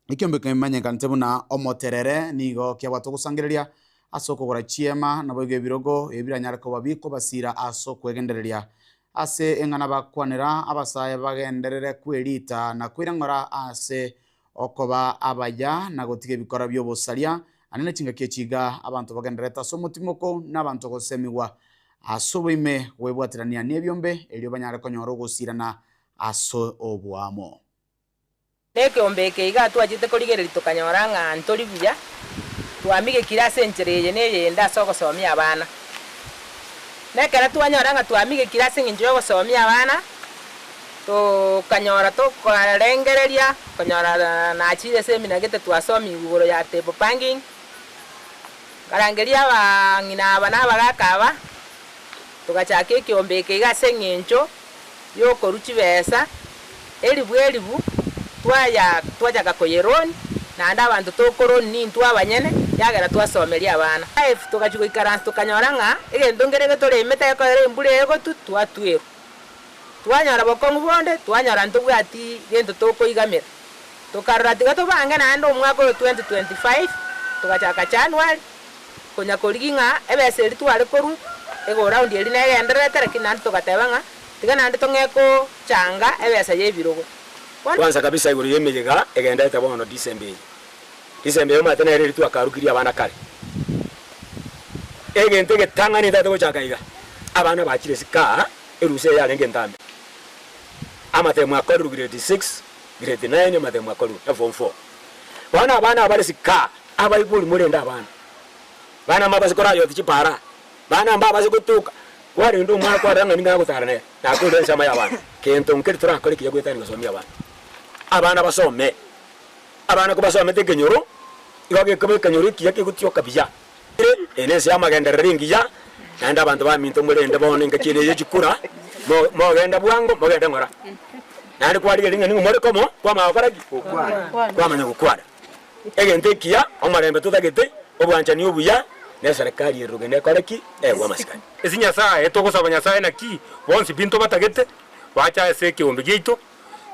Ekiombe kemanyekanete buna omoterere nigo kiabwate ogosangereria ase okogora chiema, naboigo ebirogo ebi biranyare koba bikobasiira ase okwegendereria. Ase eng'ana bakwanera, abasae bagenderere kwerita na kweirang'ora ase okoba abaya na gotiga ebikora bi'obosaria, naende ne chingaki echi iga abanto bagendererete ase omotimoko na abanto gosemigwa ase oboime bwebwaterania nebiombe, erio banyare konyora ogosirana ase oboamo. Nekeombe eke iga twachete korigereria tokanyora ng'a ntori buya, twamigekire ase enchera eye na eyende ase ogosomia abana. Na ekero twanyora ng'a twamigekire ase eng'encho y'ogosomia abana, tokanyora tokarengereria konyora nachire esemina gete twasomigwe igoro ya table banking, nkarangeria abang'ina aba na abagaka aba, togachaka ekeombe eke iga ase eng'encho. y'okorua chibesa elifu elifu, twaya twachaka koyeloan, naende abanto tokoloni nintwe abanyene, yagera twasomeria abana. Life togachia goikaransa tokanyora ng'a egento nkere getoremete gekorera embura eye egotwa, twatwerwa. Twanyora bokong'u bonde, twanyora ntobwati gento tokoigamera. Tokarora tiga tobange naende omwaka oyo 2025, togachaka January, konya korigia ng'a ebesa eria tware korwa, egoraundi eria negendererete lakini naende togateba ng'a tiga naende tong'ee kochanga ebesa y'ebirogo. Bono. Kwanza kabisa igoro y'emeyega egenderete bono December eye. December eye omanyete nere eria twakarukirie abana kare. Egento egetang'ani ntagete gochaka iga, abana bachire isiko aa, erusa eye yarenge entambe. Amatemo akorirwe grade six, grade nine, amatemo akorirwe na form four. Bono abana aba bare isiko aa, abaibori morende abana. Bana mbabase korayoti chipara, bana mbabase gotoka, kwarenda omwana kwarora ng'a ning'o agotara nere, nakorire ensemo y'abana. Gento nkeri torakore ekiya goetania gosomia abana. Abana basome, abana kobasomete ekenyoro, igo gekoba ekenyoro ekiya kegotioka buya. Eye nense y'amagenderero engiya, naende abanto baminto morende bono engaki eye ye chikura, mo mogenda bwango, mogende ng'ora. Naende kwarigereria ng'a ning'o more komo, kwamanya gokora ki? Kwamanya gokwana. Egento ekiya, omorembe totagete, obwanchani obuya, na eserekari ere rogendo ekore ki? Egwe amasikani. Ase Nyasae, togosaba Nyasae naki bonsi binto batagete, bache ase ekeombe giaito,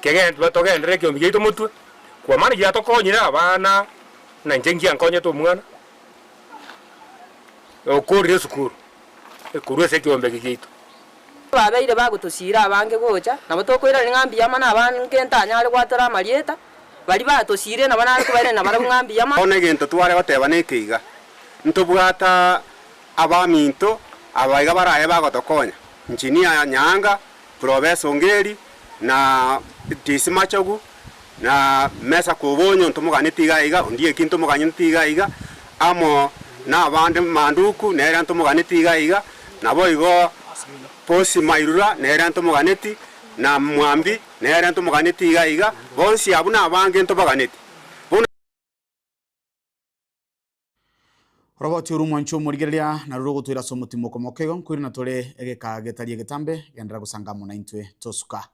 kegende togenderere ekeombe giaito motwe, kwa maana giatokonyire abana, na inche ngiankonyete omwana, okorire esukuru, korwa ase ekeombe eke giaito. Babeire bagotosiira abange gocha, nabo tokoiraneria ng'a mbuya mono abange ntanyare gwatora amarieta, baria batosiire nabo nare kobairaneria nabarabwo ng'a mbuya mono. Bono egento tware goteba neke iga, ntobwate abaminto aba iga baraye bagotokonya, Engineer Nyaanga, Professor Ongeri, na DC Machogu, na Mesa Kobonyo ntomoganeti iga iga, Ondieki ntomoganeti iga iga, amo nabande Manduku nere ntomoganeti iga iga, naboigo Posi Mairura nere ntomoganeti, na Mwambi nere ntomoganeti iga iga, bonsi abwo nabange ntobaganeti. Bono. Roboti oru mwanche omorigereria naru rogotwera ase omotimo okomoka igo nkoirana tore egeka getari egetambe genderera gosanga amo naintwe tosuka.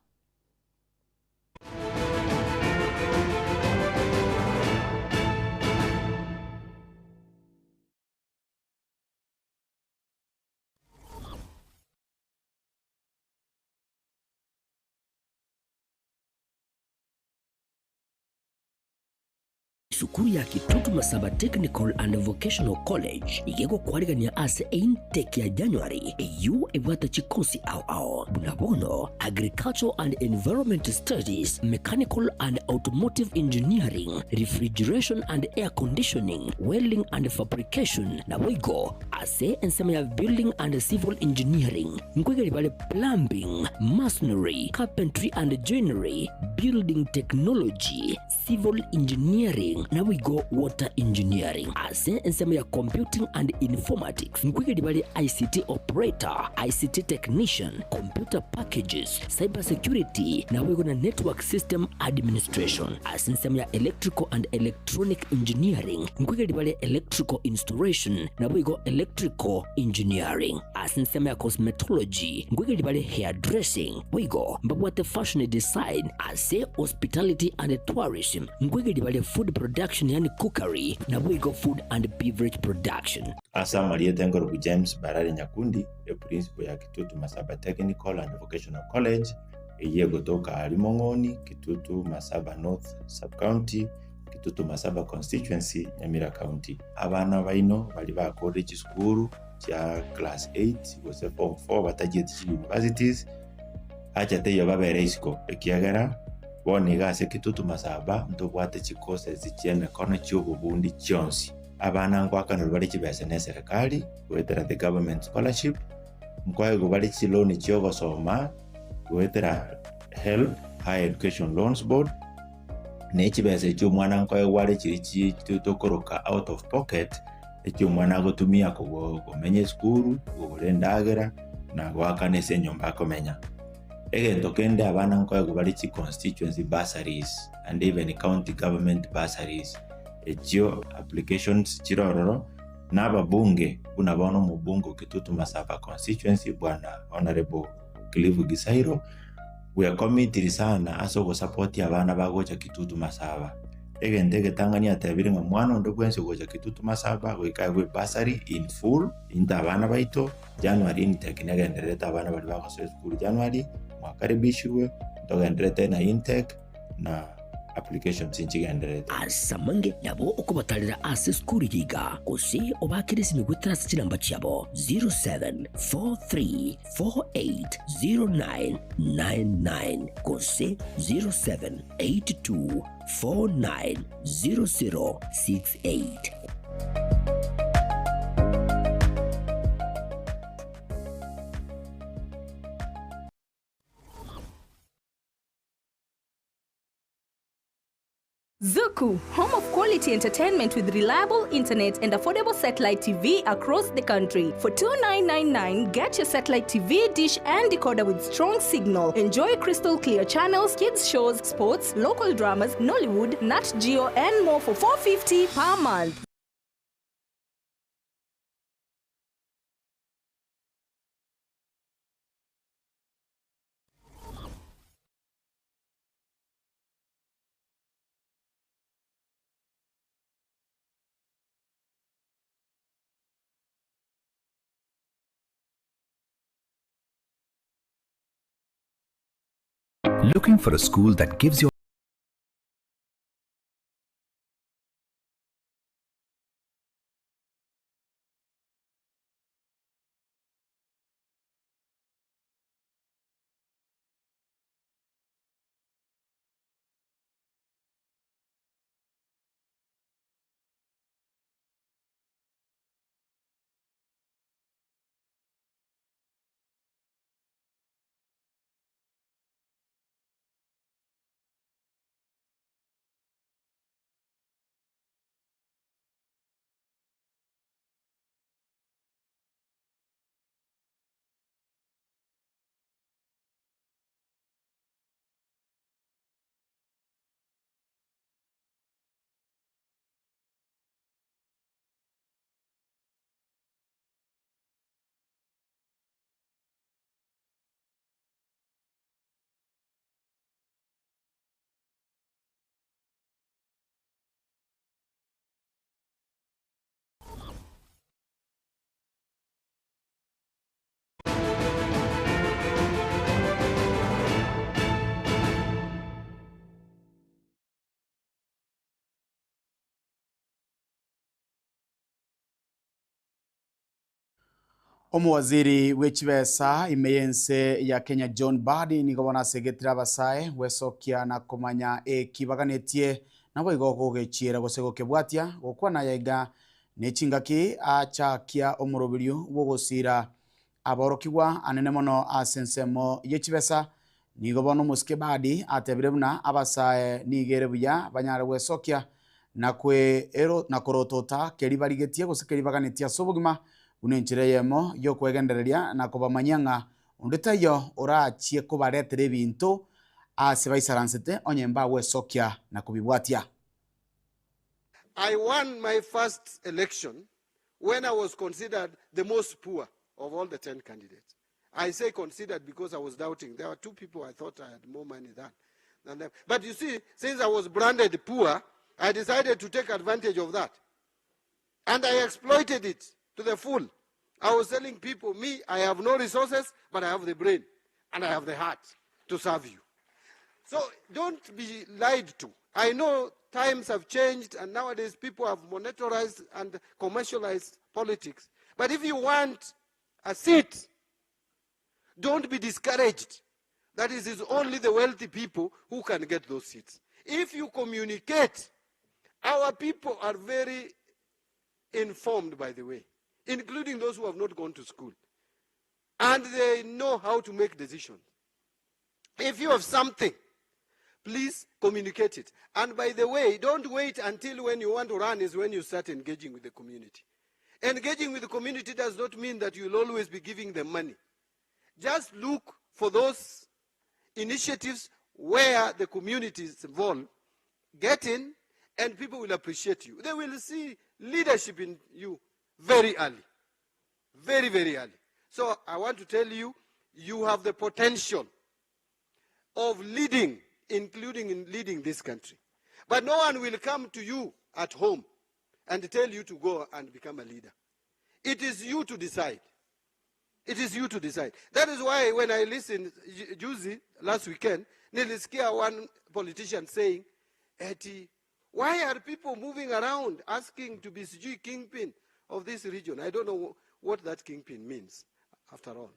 Esukuru ya Kitutu Masaba Technical and Vocational College nigo egokwarigania ase eintake ya January eyio ebwate chikosi ao ao buna bono Agricultural and Environment Studies, Mechanical and Automotive Engineering, Refrigeration and Air Conditioning, Welding and Fabrication naboigo ase ensemo ya Building and Civil Engineering nkoigeria bare Plumbing, Masonry, Carpentry and Joinery, Building Technology, Civil Engineering naboigo Water Engineering. Ase ensemo ya Computing and Informatics nkoigeria bare ICT Operator, ICT Technician, Computer Packages, Cyber Security naboigo na Network System Administration. Ase ensemo ya Electrical and Electronic Engineering nkoigeria bare Electrical Installation naboigo Electrical Engineering. Ase ensemo ya Cosmetology nkoigeria bare Hairdressing boigo mbabwate Fashion Design. Ase Hospitality and Tourism nkoigeria bare Food Production yaani Cookery naboigo Food and Beverage Production. Ase amarieta enkorokwa James Barari Nyakundi, eprinciple ya Kitutu Masaba Technical and Vocational College, eyio egotoka aaria Mong'oni, Kitutu Masaba North Sub-County, Kitutu Masaba Constituency, Nyamira County. Abana baino baria bakorire chisukuru chia class 8 gose form 4 batachieti chi universities, Acha teiyo babere isiko, ekiagera bono iga ase Kitutu Masaba ntobwate chicourses chi'emekono chi'obobundi chionsi. Abana nkoakanerwa bare chibesa n'eserekari goetera the government scholarship, nkoegwa bare chiloan chi'ogosoma goetera HELB, Higher Education Loans Board, na echibesa echio omwana nkoegwa are chiria chi tokoroka out of pocket, echio omwana agotumia komenya esukuru, kogora endagera, na goakana ase enyomba akomenya. Egento kende abana nkoegwa bare chi constituency bursaries and even county government bursaries, echio applications chire ororo, na ababunge buna bono omobunge o Kitutu Masaba constituency bwana Honourable Cliff Gisairo, bwekomitiri sana ase ogosapotia abana bagocha Kitutu Masaba. Egento egetang'ani atebire ng'a mwana onde bwensi ogocha Kitutu Masaba goika aegwe ebursary in full, into abana baito, January intake negendererete abana baria bagosoa esukuru January, mwakaribishirwe, ntogendererete na intake na applications nchigendererete. Ase amange nabo okobatarera ase esukuru eye iga, gose obaakere esimi goetera ase chinamba chiabo 0743 480999 gose 0782 490068. Zuku, home of quality entertainment with reliable internet and affordable satellite TV across the country. For 2999, get your satellite TV, dish and decoder with strong signal. Enjoy crystal clear channels, kids shows, sports, local dramas, Nollywood, Nat Geo and more for 450 per month. Looking for a school that gives your Omowaziri bw'echibesa ime y'ense ya Kenya John Mbadi nigo bono asegetire abasae gwesokia na komanya eki baganetie naboigo gogechiera gose gokebwatia gokwana yaiga nechingaki achakia omoroberio bw'ogosira aborokigwa anene mono ase ensemo yechibesa. Nigo bono omosike Mbadi atebire buna abasae nigo ere buya banyare gwesokia na kwe ero na korotota keria barigetie gose keria baganetie ase obogima, buna enchera eyemo y'okwegendereria na kobamanyia ng'a onde taiyo orachie kobaretera ebinto ase baisaransete onye mbagwesokia na kobibwatia. I won my first election when I was considered the most poor of all the 10 candidates. I say considered because I was doubting. There were two people I thought I had more money than, than them. But you see, since I was branded poor, I decided to take advantage of that. And I exploited it to the full. I was telling people, me, I have no resources, but I have the brain and I have the heart to serve you. So don't be lied to. I know times have changed and nowadays people have monetarized and commercialized politics. But if you want a seat, don't be discouraged. That is, it's only the wealthy people who can get those seats. If you communicate, our people are very informed, by the way, including those who have not gone to school. And they know how to make decisions. If you have something, please communicate it. And by the way, don't wait until when you want to run is when you start engaging with the community. Engaging with the community does not mean that you'll always be giving them money. Just look for those initiatives where the community is involved. Get in, and people will appreciate you. They will see leadership in you very early. Very, very early. So I want to tell you, you have the potential of leading, including in leading this country. But no one will come to you at home and tell you to go and become a leader. It is you to decide. It is you to decide. That is why when I listened juzi last weekend, nilisikia one politician saying, eti, why are people moving around asking to be sijui kingpin of this region? I don't know what that kingpin means, after all.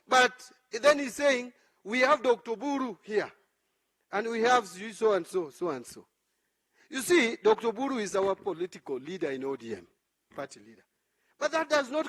But then he's saying, we have Dr. Oburu here, and we have sijui so and so, so and so. You see, Dr. Oburu is our political leader in ODM, party leader. But that does not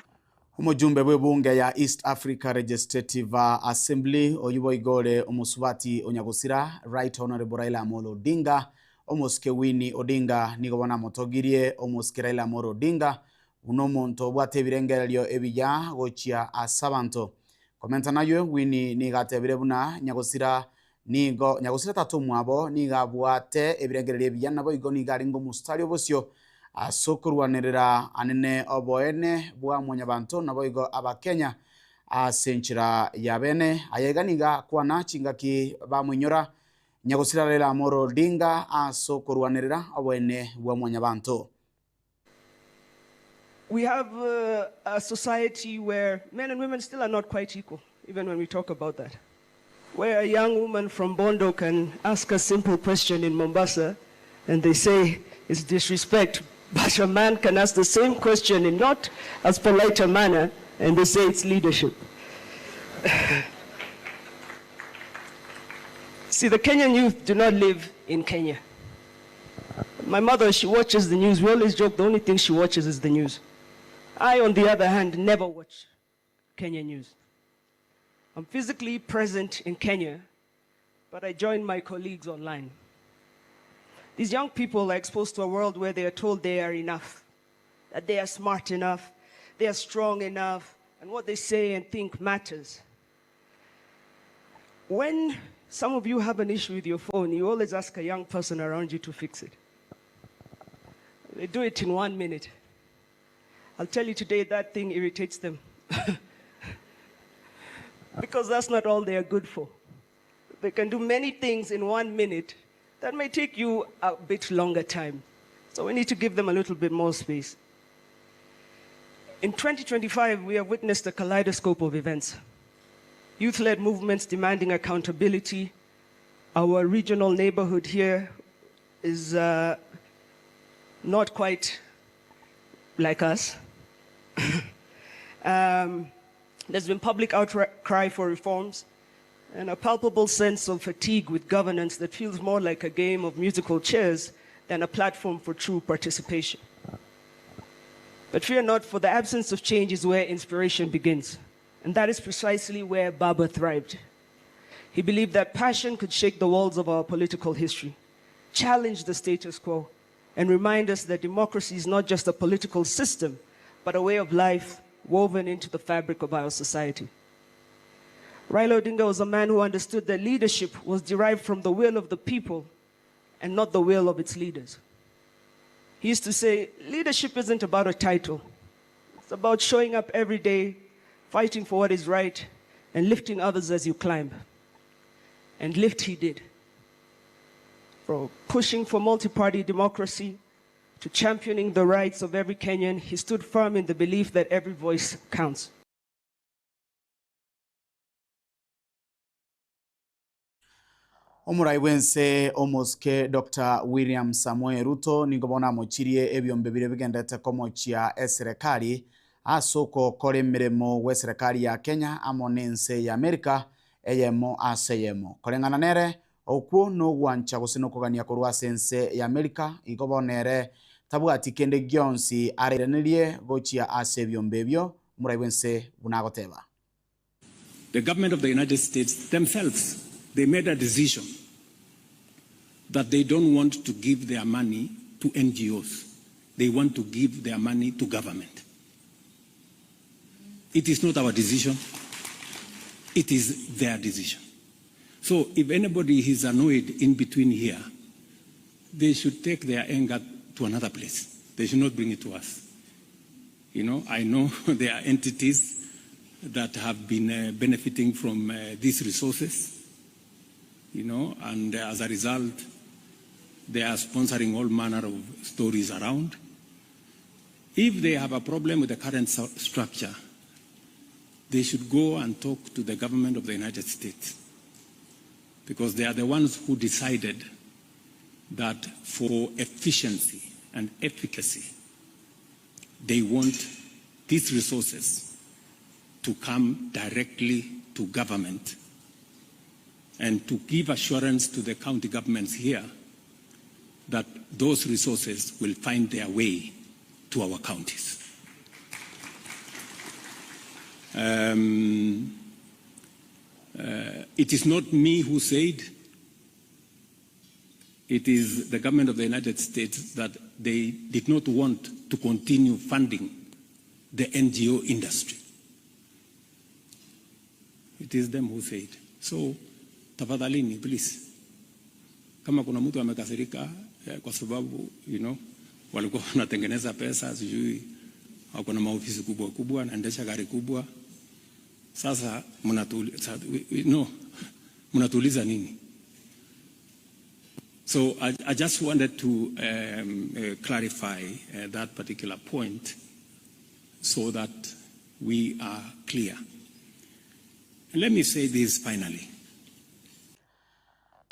Omojumbe bw'ebunge ya East Africa Legislative Assembly oyio boigo ore omosubati o Nyagosira Right Honourable Raila Amolo Odinga, Omosike Winnie Odinga nigo bono amotogirie Omosike Raila Amolo Odinga buna omonto obwate ebirengererio ebiya gochia ase abanto. Komenta nayio Winnie nigo atebire buna Nyagosira nigo Nyagosira tata omwabo nigo abwate ebirengererio ebiya naboigo nigo arenge omositari obosio ase okorwanerera anene oboene bwa mwanyabanto naboigo Abakenya ase enchera ya bene. Aya iga nigo akwana chingaki bamoinyora Nyagosira Raila Amolo Odinga ase okorwanerera oboene bwa mwanyabanto. We have a society where men and women still are not quite equal, even when we talk about that. Where a young woman from Bondo can ask a simple question in Mombasa and they say it's disrespect, but a man can ask the same question in not as polite a manner and they say it's leadership. See, the Kenyan youth do not live in Kenya. My mother, she watches the news. We always joke the only thing she watches is the news. I, on the other hand, never watch Kenya news. I'm physically present in Kenya, but I join my colleagues online. These young people are exposed to a world where they are told they are enough, that they are smart enough, they are strong enough, and what they say and think matters. When some of you have an issue with your phone, you always ask a young person around you to fix it. They do it in one minute. I'll tell you today that thing irritates them. because that's not all they are good for. They can do many things in one minute that may take you a bit longer time. So we need to give them a little bit more space. In 2025, we have witnessed a kaleidoscope of events. Youth led movements demanding accountability. Our regional neighborhood here is uh, not quite like us. um, there's been public outcry for reforms and a palpable sense of fatigue with governance that feels more like a game of musical chairs than a platform for true participation. But fear not, for the absence of change is where inspiration begins. And that is precisely where Baba thrived. He believed that passion could shake the walls of our political history, challenge the status quo, and remind us that democracy is not just a political system, but a way of life woven into the fabric of our society. Raila Odinga was a man who understood that leadership was derived from the will of the people and not the will of its leaders. He used to say, leadership isn't about a title. It's about showing up every day, fighting for what is right, and lifting others as you climb. And lift he did. From pushing for multi-party democracy to championing the rights of every Kenyan, he stood firm in the belief that every voice counts. Omorai bwense omosike Dr William Samoei Ruto nigo bono amochirie ebiombe biria bigenderete komochia eserekari ase ogokora emeremo gwe eserekari ya Kenya amo na ense ya America eyemo ase eyemo. Koreng'ana nere, okwo nogwancha gose nokogania korwa ase ense ya America igo bono ere tabwati kende gionsi arairanerie gochia ase ebiombe ebio, omorai bwense buna agoteba. The government of the United States themselves, they made a decision that they don't want to give their money to NGOs. They want to give their money to government. It is not our decision. It is their decision. So if anybody is annoyed in between here, they should take their anger to another place. They should not bring it to us. You know, I know there are entities that have been uh, benefiting from uh, these resources, you know, and uh, as a result, they are sponsoring all manner of stories around. If they have a problem with the current structure, they should go and talk to the government of the United States because they are the ones who decided that for efficiency and efficacy, they want these resources to come directly to government and to give assurance to the county governments here that those resources will find their way to our counties. Um, uh, it is not me who said, it is the government of the United States that they did not want to continue funding the NGO industry. It is them who said. So, tafadhalini, please. Kama kuna mtu amekasirika eh, kwa sababu you know, walikuwa wanatengeneza pesa, sijui wako na maofisi kubwa kubwa, naendesha gari kubwa. Sasa mnatuuliza no, mnatuuliza nini? So I, I just wanted to um, uh, clarify uh, that particular point so that we are clear. And let me say this finally.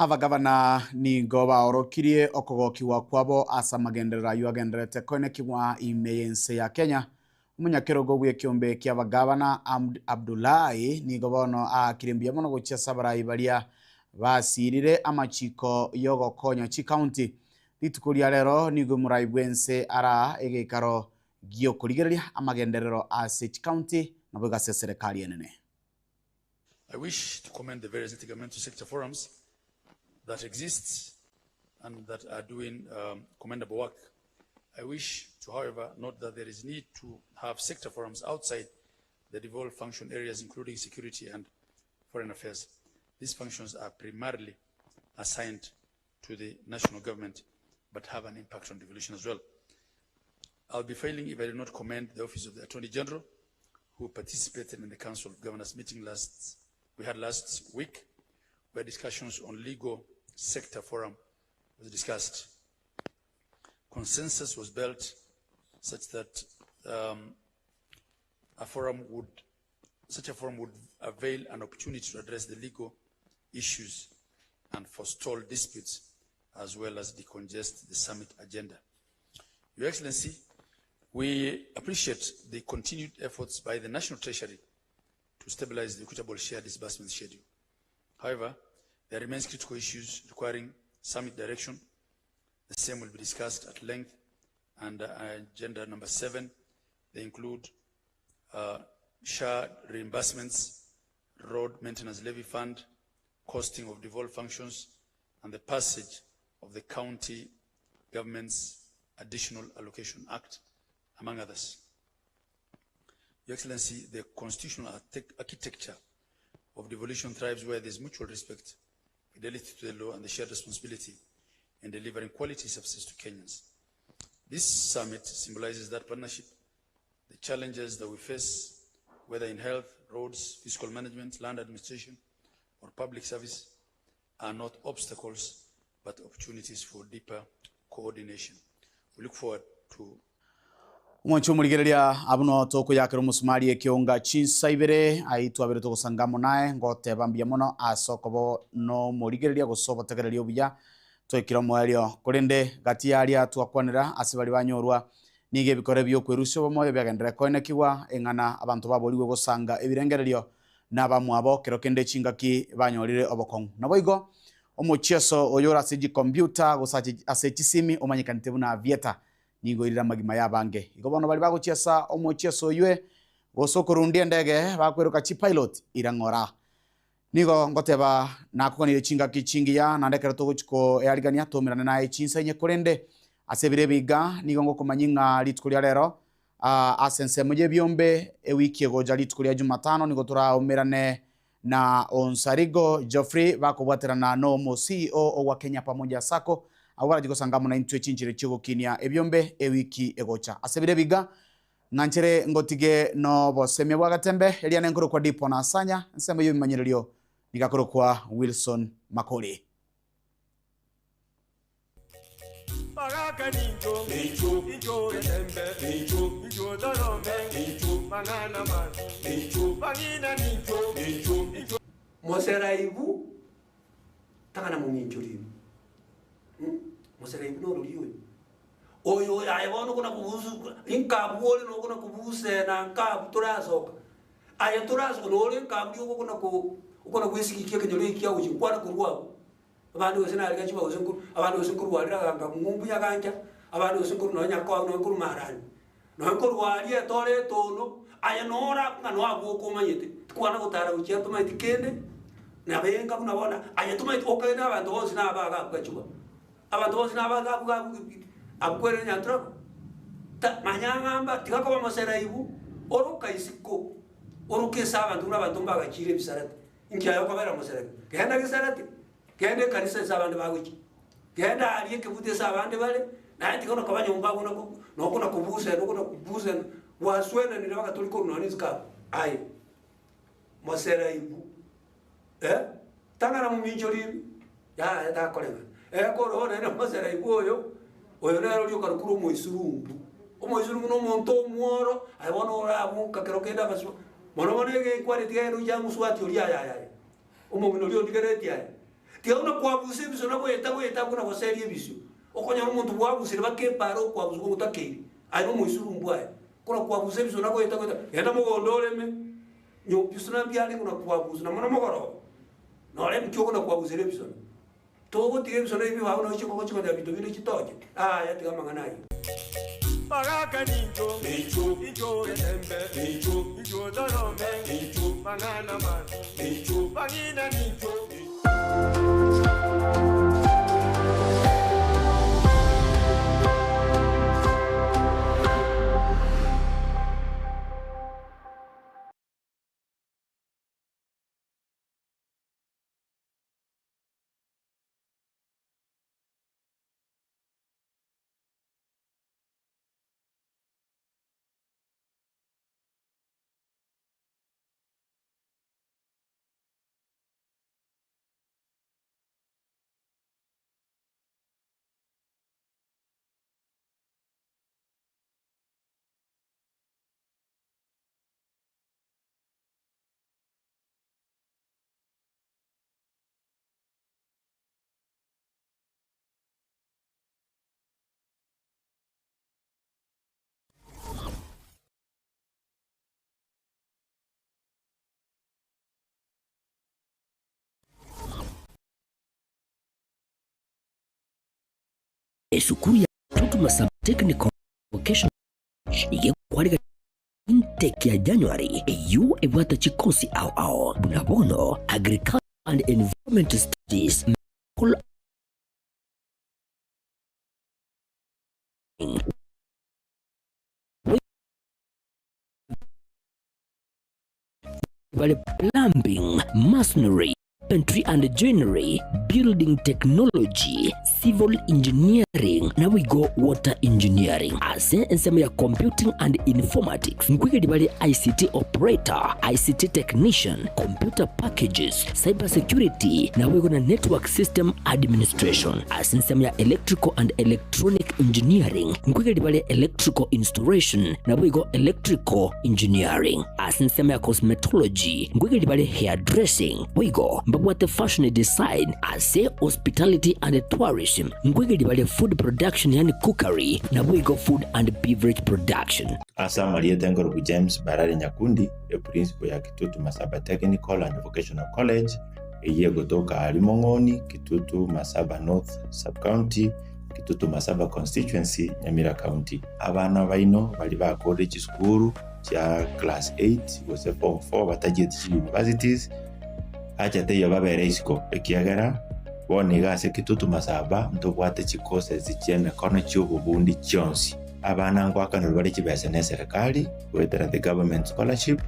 Abagavana nigo baorokirie okogokigwa kwabo ase amagenderero ayio agendererete koenekigwa ime y'ense ya Kenya. Omonyakerogo bw'ekeombe ki'abagavana Ahmed Abdullahi nigo bono aakire mbuya mono gochia ase abarai baria basiirire amachiko y'ogokonya chikaunti. Rituko ria rero nigo omorai bw'ense araa egeikaro gi'okorigereria amagenderero ase chikaunti naboigo ase eserekari enene. I wish to commend the various intergovernmental sector forums that exist and that are doing um, commendable work. I wish to, however, note that there is need to have sector forums outside the devolved function areas, including security and foreign affairs. These functions are primarily assigned to the national government, but have an impact on devolution as well. I'll be failing if I do not commend the Office of the Attorney General, who participated in the Council of Governors meeting last we had last week, where discussions on legal sector forum was discussed. Consensus was built such that um, a forum would such a forum would avail an opportunity to address the legal issues and forestall disputes as well as decongest the summit agenda. Your Excellency, we appreciate the continued efforts by the National Treasury to stabilize the equitable share disbursement schedule. However, there remains critical issues requiring summit direction. The same will be discussed at length under agenda number 7. They include uh, reimbursements, road maintenance levy fund, costing of devolved functions, and the passage of the county government's Additional Allocation Act, among others. Your Excellency, the constitutional architecture of devolution thrives where there is mutual respect, fidelity to the law, and the shared responsibility in delivering quality services to Kenyans. This summit symbolizes that partnership, the challenges that we face, whether in health, roads, fiscal management, land administration, or public service, are not obstacles but opportunities for deeper coordination. We look forward to Omwanchi omorigereria abwo no tokoyakera omosumari ekeonga chinsa ibere ai twabere togosanga amo naye ngoteba mbuya mono ase okoba nomorigereria gose obotegereria obuya twaikire omoerio korende gati yaria twakwanera ase baria banyorwa nigo ebikore biokwerusia obomoyo biagenderere koenekigwa eng'ana abanto baborigwe gosanga ebirengererio na abamwabo kero kende chingaki banyorire obokong'u. Naboigo omochieso oyo ore ase chicomputer gose ase chisimi omanyekanete buna Aviator nigo oirire amagima y'abange. Igo bono baria bagochiesa omochieso oywe gose okorundia endege bakweroka chipilot ira ng'ora. Nigo ngoteba nakoganirie chingaki chingiya naende ekero togochia koearigania toumerane naye chinsa inye korende ase ebiro ebi iga nigo ngokomanyia ng'a rituko ria rero ase ensemo y'ebiombe ewiki egocha rituko ria Jumatano nigo toraumerane na Onsarigo Geoffrey bakobwaterana nomo CEO ogwa Kenya Pamoja Sacco abwo barachie gosanga amo naintwe chinchera chiogokinia ebiombe ewiki egocha. Ase ebiro ebi iga ng'anchere ngotige nobosemia bwa Gatembe eria nenkorokwa Dipo na Asanya ensemo y'ebimanyererio nigo akorokwa Wilson Makori. Bagaka nincho, nincho, nincho getembe, nincho, nincho torome, nincho, mang'ana mabi, nincho, bang'ina nincho, nincho, nincho. Moseraibu tang'ana mong'inchori ime. Moseraibu norori oyo. Oyo oyo aye bono okona kobusu inkabu ore nokona kobusena nkabu torasoka. Aye torasoka nore nkabu rioka okona ko okona gwesigikia ekenyoro eki kiagochia nkwana korwa abwo. Abande gose nariga chiba gose nko abande gose nkorwarera ganga ng'umbu nyagancha, abande gose nkoru nonye nyakoa nonye nkoru marani, nonye nkorwa aria etore etono, aye nora ng'a noe abwo okomanyete, tikwana gotara gochia tomaeti kende, nabo enga buna bono, aye tomaeti okagete abanto bonsi naba iga abwo gachua, abanto bonsi naba iga abwo abwo abwo kwerire nyanturako, ta manya ng'a mba tiga koba moseraibu, oroka isiko, oroke ase abanto buna abanto mbagachire ebisarate. Inki aye okobera mosereke? Genda gesarate, genda ekanisa ase abande bagochia, genda aria ekebuto ase abande bare, naye tiga ona koba nyomba abwo nako nokona kobusena okona kobusena, gwaswenanire mpaka tori korwa nonya isiko abwo. Aye moseraibu eh, tang'ana mominchori ime, yaya takoreng'ana. Ekoro nere moseraibu oyo, oyo nere oria okarokire omoisurumbu. Omoisurumbu na omonto omworo, aye bono ore abwo nka kero kende abaswa Mono mono egenkwana tiga ere oche amoswati oria aye aye aye, omong'ina oria ondigeretie aye. Tiga buna kwabusa ebisio na goeta goeta abwo na goseria ebisio, okonyora omonto bwabusire baka epaara okwabusa gotakeire, aye nomoisuru mbwaye. Korwa kwabusa ebisio na goeta goeta, genda mogondo oreme, nyo bisona mbiare buna kwabusa, na mono mogoroba, nore nki okona kwabusera ebisona. Togotiga ebisona ebi bibe abwo nao chingoko chikonyora binto binde chitoche, yaya tiga amang'ana ayio. Bagaka nincho, incho getembe, incho torome, mang'ana mabi, bang'ina nincho. Esukuru ya Kitutu Masaba Technical Vocational College iga ekwarigania intake ya January eyio ebwate chikosi ao ao buna bono Agriculture and Environment Studies, Medical Vale plumbing, masonry, carpentry and joinery, building technology, civil engineering naboigo water engineering. Ase ensemo ya computing and informatics nkoigeria bare ICT operator, ICT technician, computer packages, cyber security naboigo na network system administration. Ase ensemo ya electrical and electronic engineering nkoigeria bare electrical installation naboigo electrical engineering. Ase ensemo ya cosmetology nkoigeria bare hairdressing, boigo mbabwate fashion design. Ase hospitality and tourism nkoigeria bare food production yaani cookery naboigo food and beverage production. Ase amarieta enkorokwa James Barari Nyakundi, eprincipo ya Kitutu Masaba Technical and Vocational College, eyio egotoka aaria Mong'oni, Kitutu Masaba North Sub-County, Kitutu Masaba Constituency, Nyamira County. Abana baino baria bakorire chisukuru chia class 8 gose form 4 batachieti chi universities, acha teiyo babere isiko ekiagera bono iga ase Kitutu Masaba ntobwate chi courses chi'emekono chi'obobundi chionsi. Abana ngoakanerwa bare chibesa neserekari goetera the government scholarship,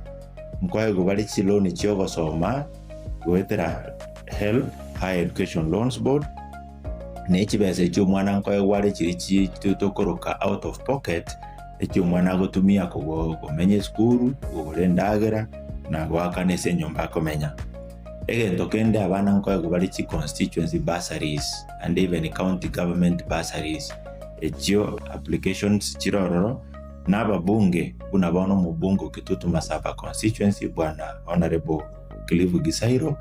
nkoegwa bare chiloan chi'ogosoma goetera HELB, Higher Education Loans Board, ne chibesa echio omwana nkoegwa are chiria chi tokoroka out of pocket, echio omwana agotumia kogo komenya esukuru, kogora endagera, na goakana ase enyomba akomenya. Egento kende abana nkoegwa bare chi constituency bursaries and even county government bursaries, echio applications chire ororo, na ababunge buna bono omobunge o Kitutu Masaba constituency bwana Honourable Cliff Gisairo,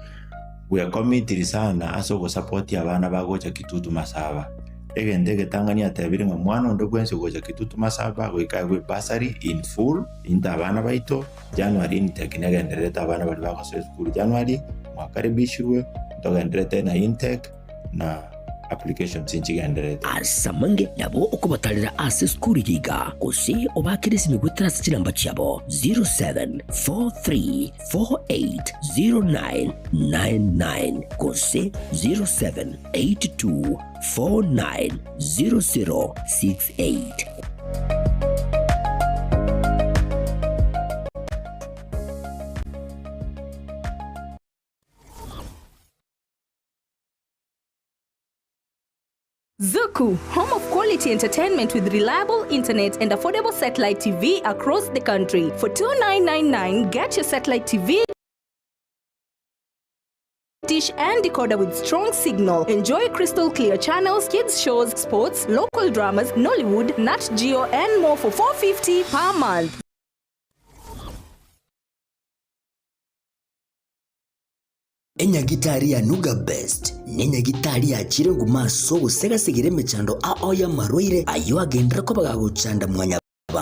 bwekomitiri sana ase ogosapotia abana bagocha Kitutu Masaba. Egento egetang'ani atebire ng'a mwana onde bwensi ogocha Kitutu Masaba goika aegwe ebursary in full into abana baito, January intake negendererete abana baria bagosoa esukuru January, mwakaribishirwe, ntogendererete na intake na applications nchigendererete. Ase amange nabo okobatarera ase esukuru eye iga, gose obaakere esimi goetera ase chinamba chiabo 0743480999 gose 0782490068. Zuku, home of quality entertainment with reliable internet and affordable satellite TV across the country. For 2999, get your satellite TV dish and decoder with strong signal. Enjoy crystal clear channels, kids shows, sports, local dramas, Nollywood, Nat Geo and more for 450 per month. Enyagitari ya Nuga Best nenyagitari yachire nguma ase ogosegasegera emechando ao y'amarwaire ayio agenderere koba gagochanda mwanya.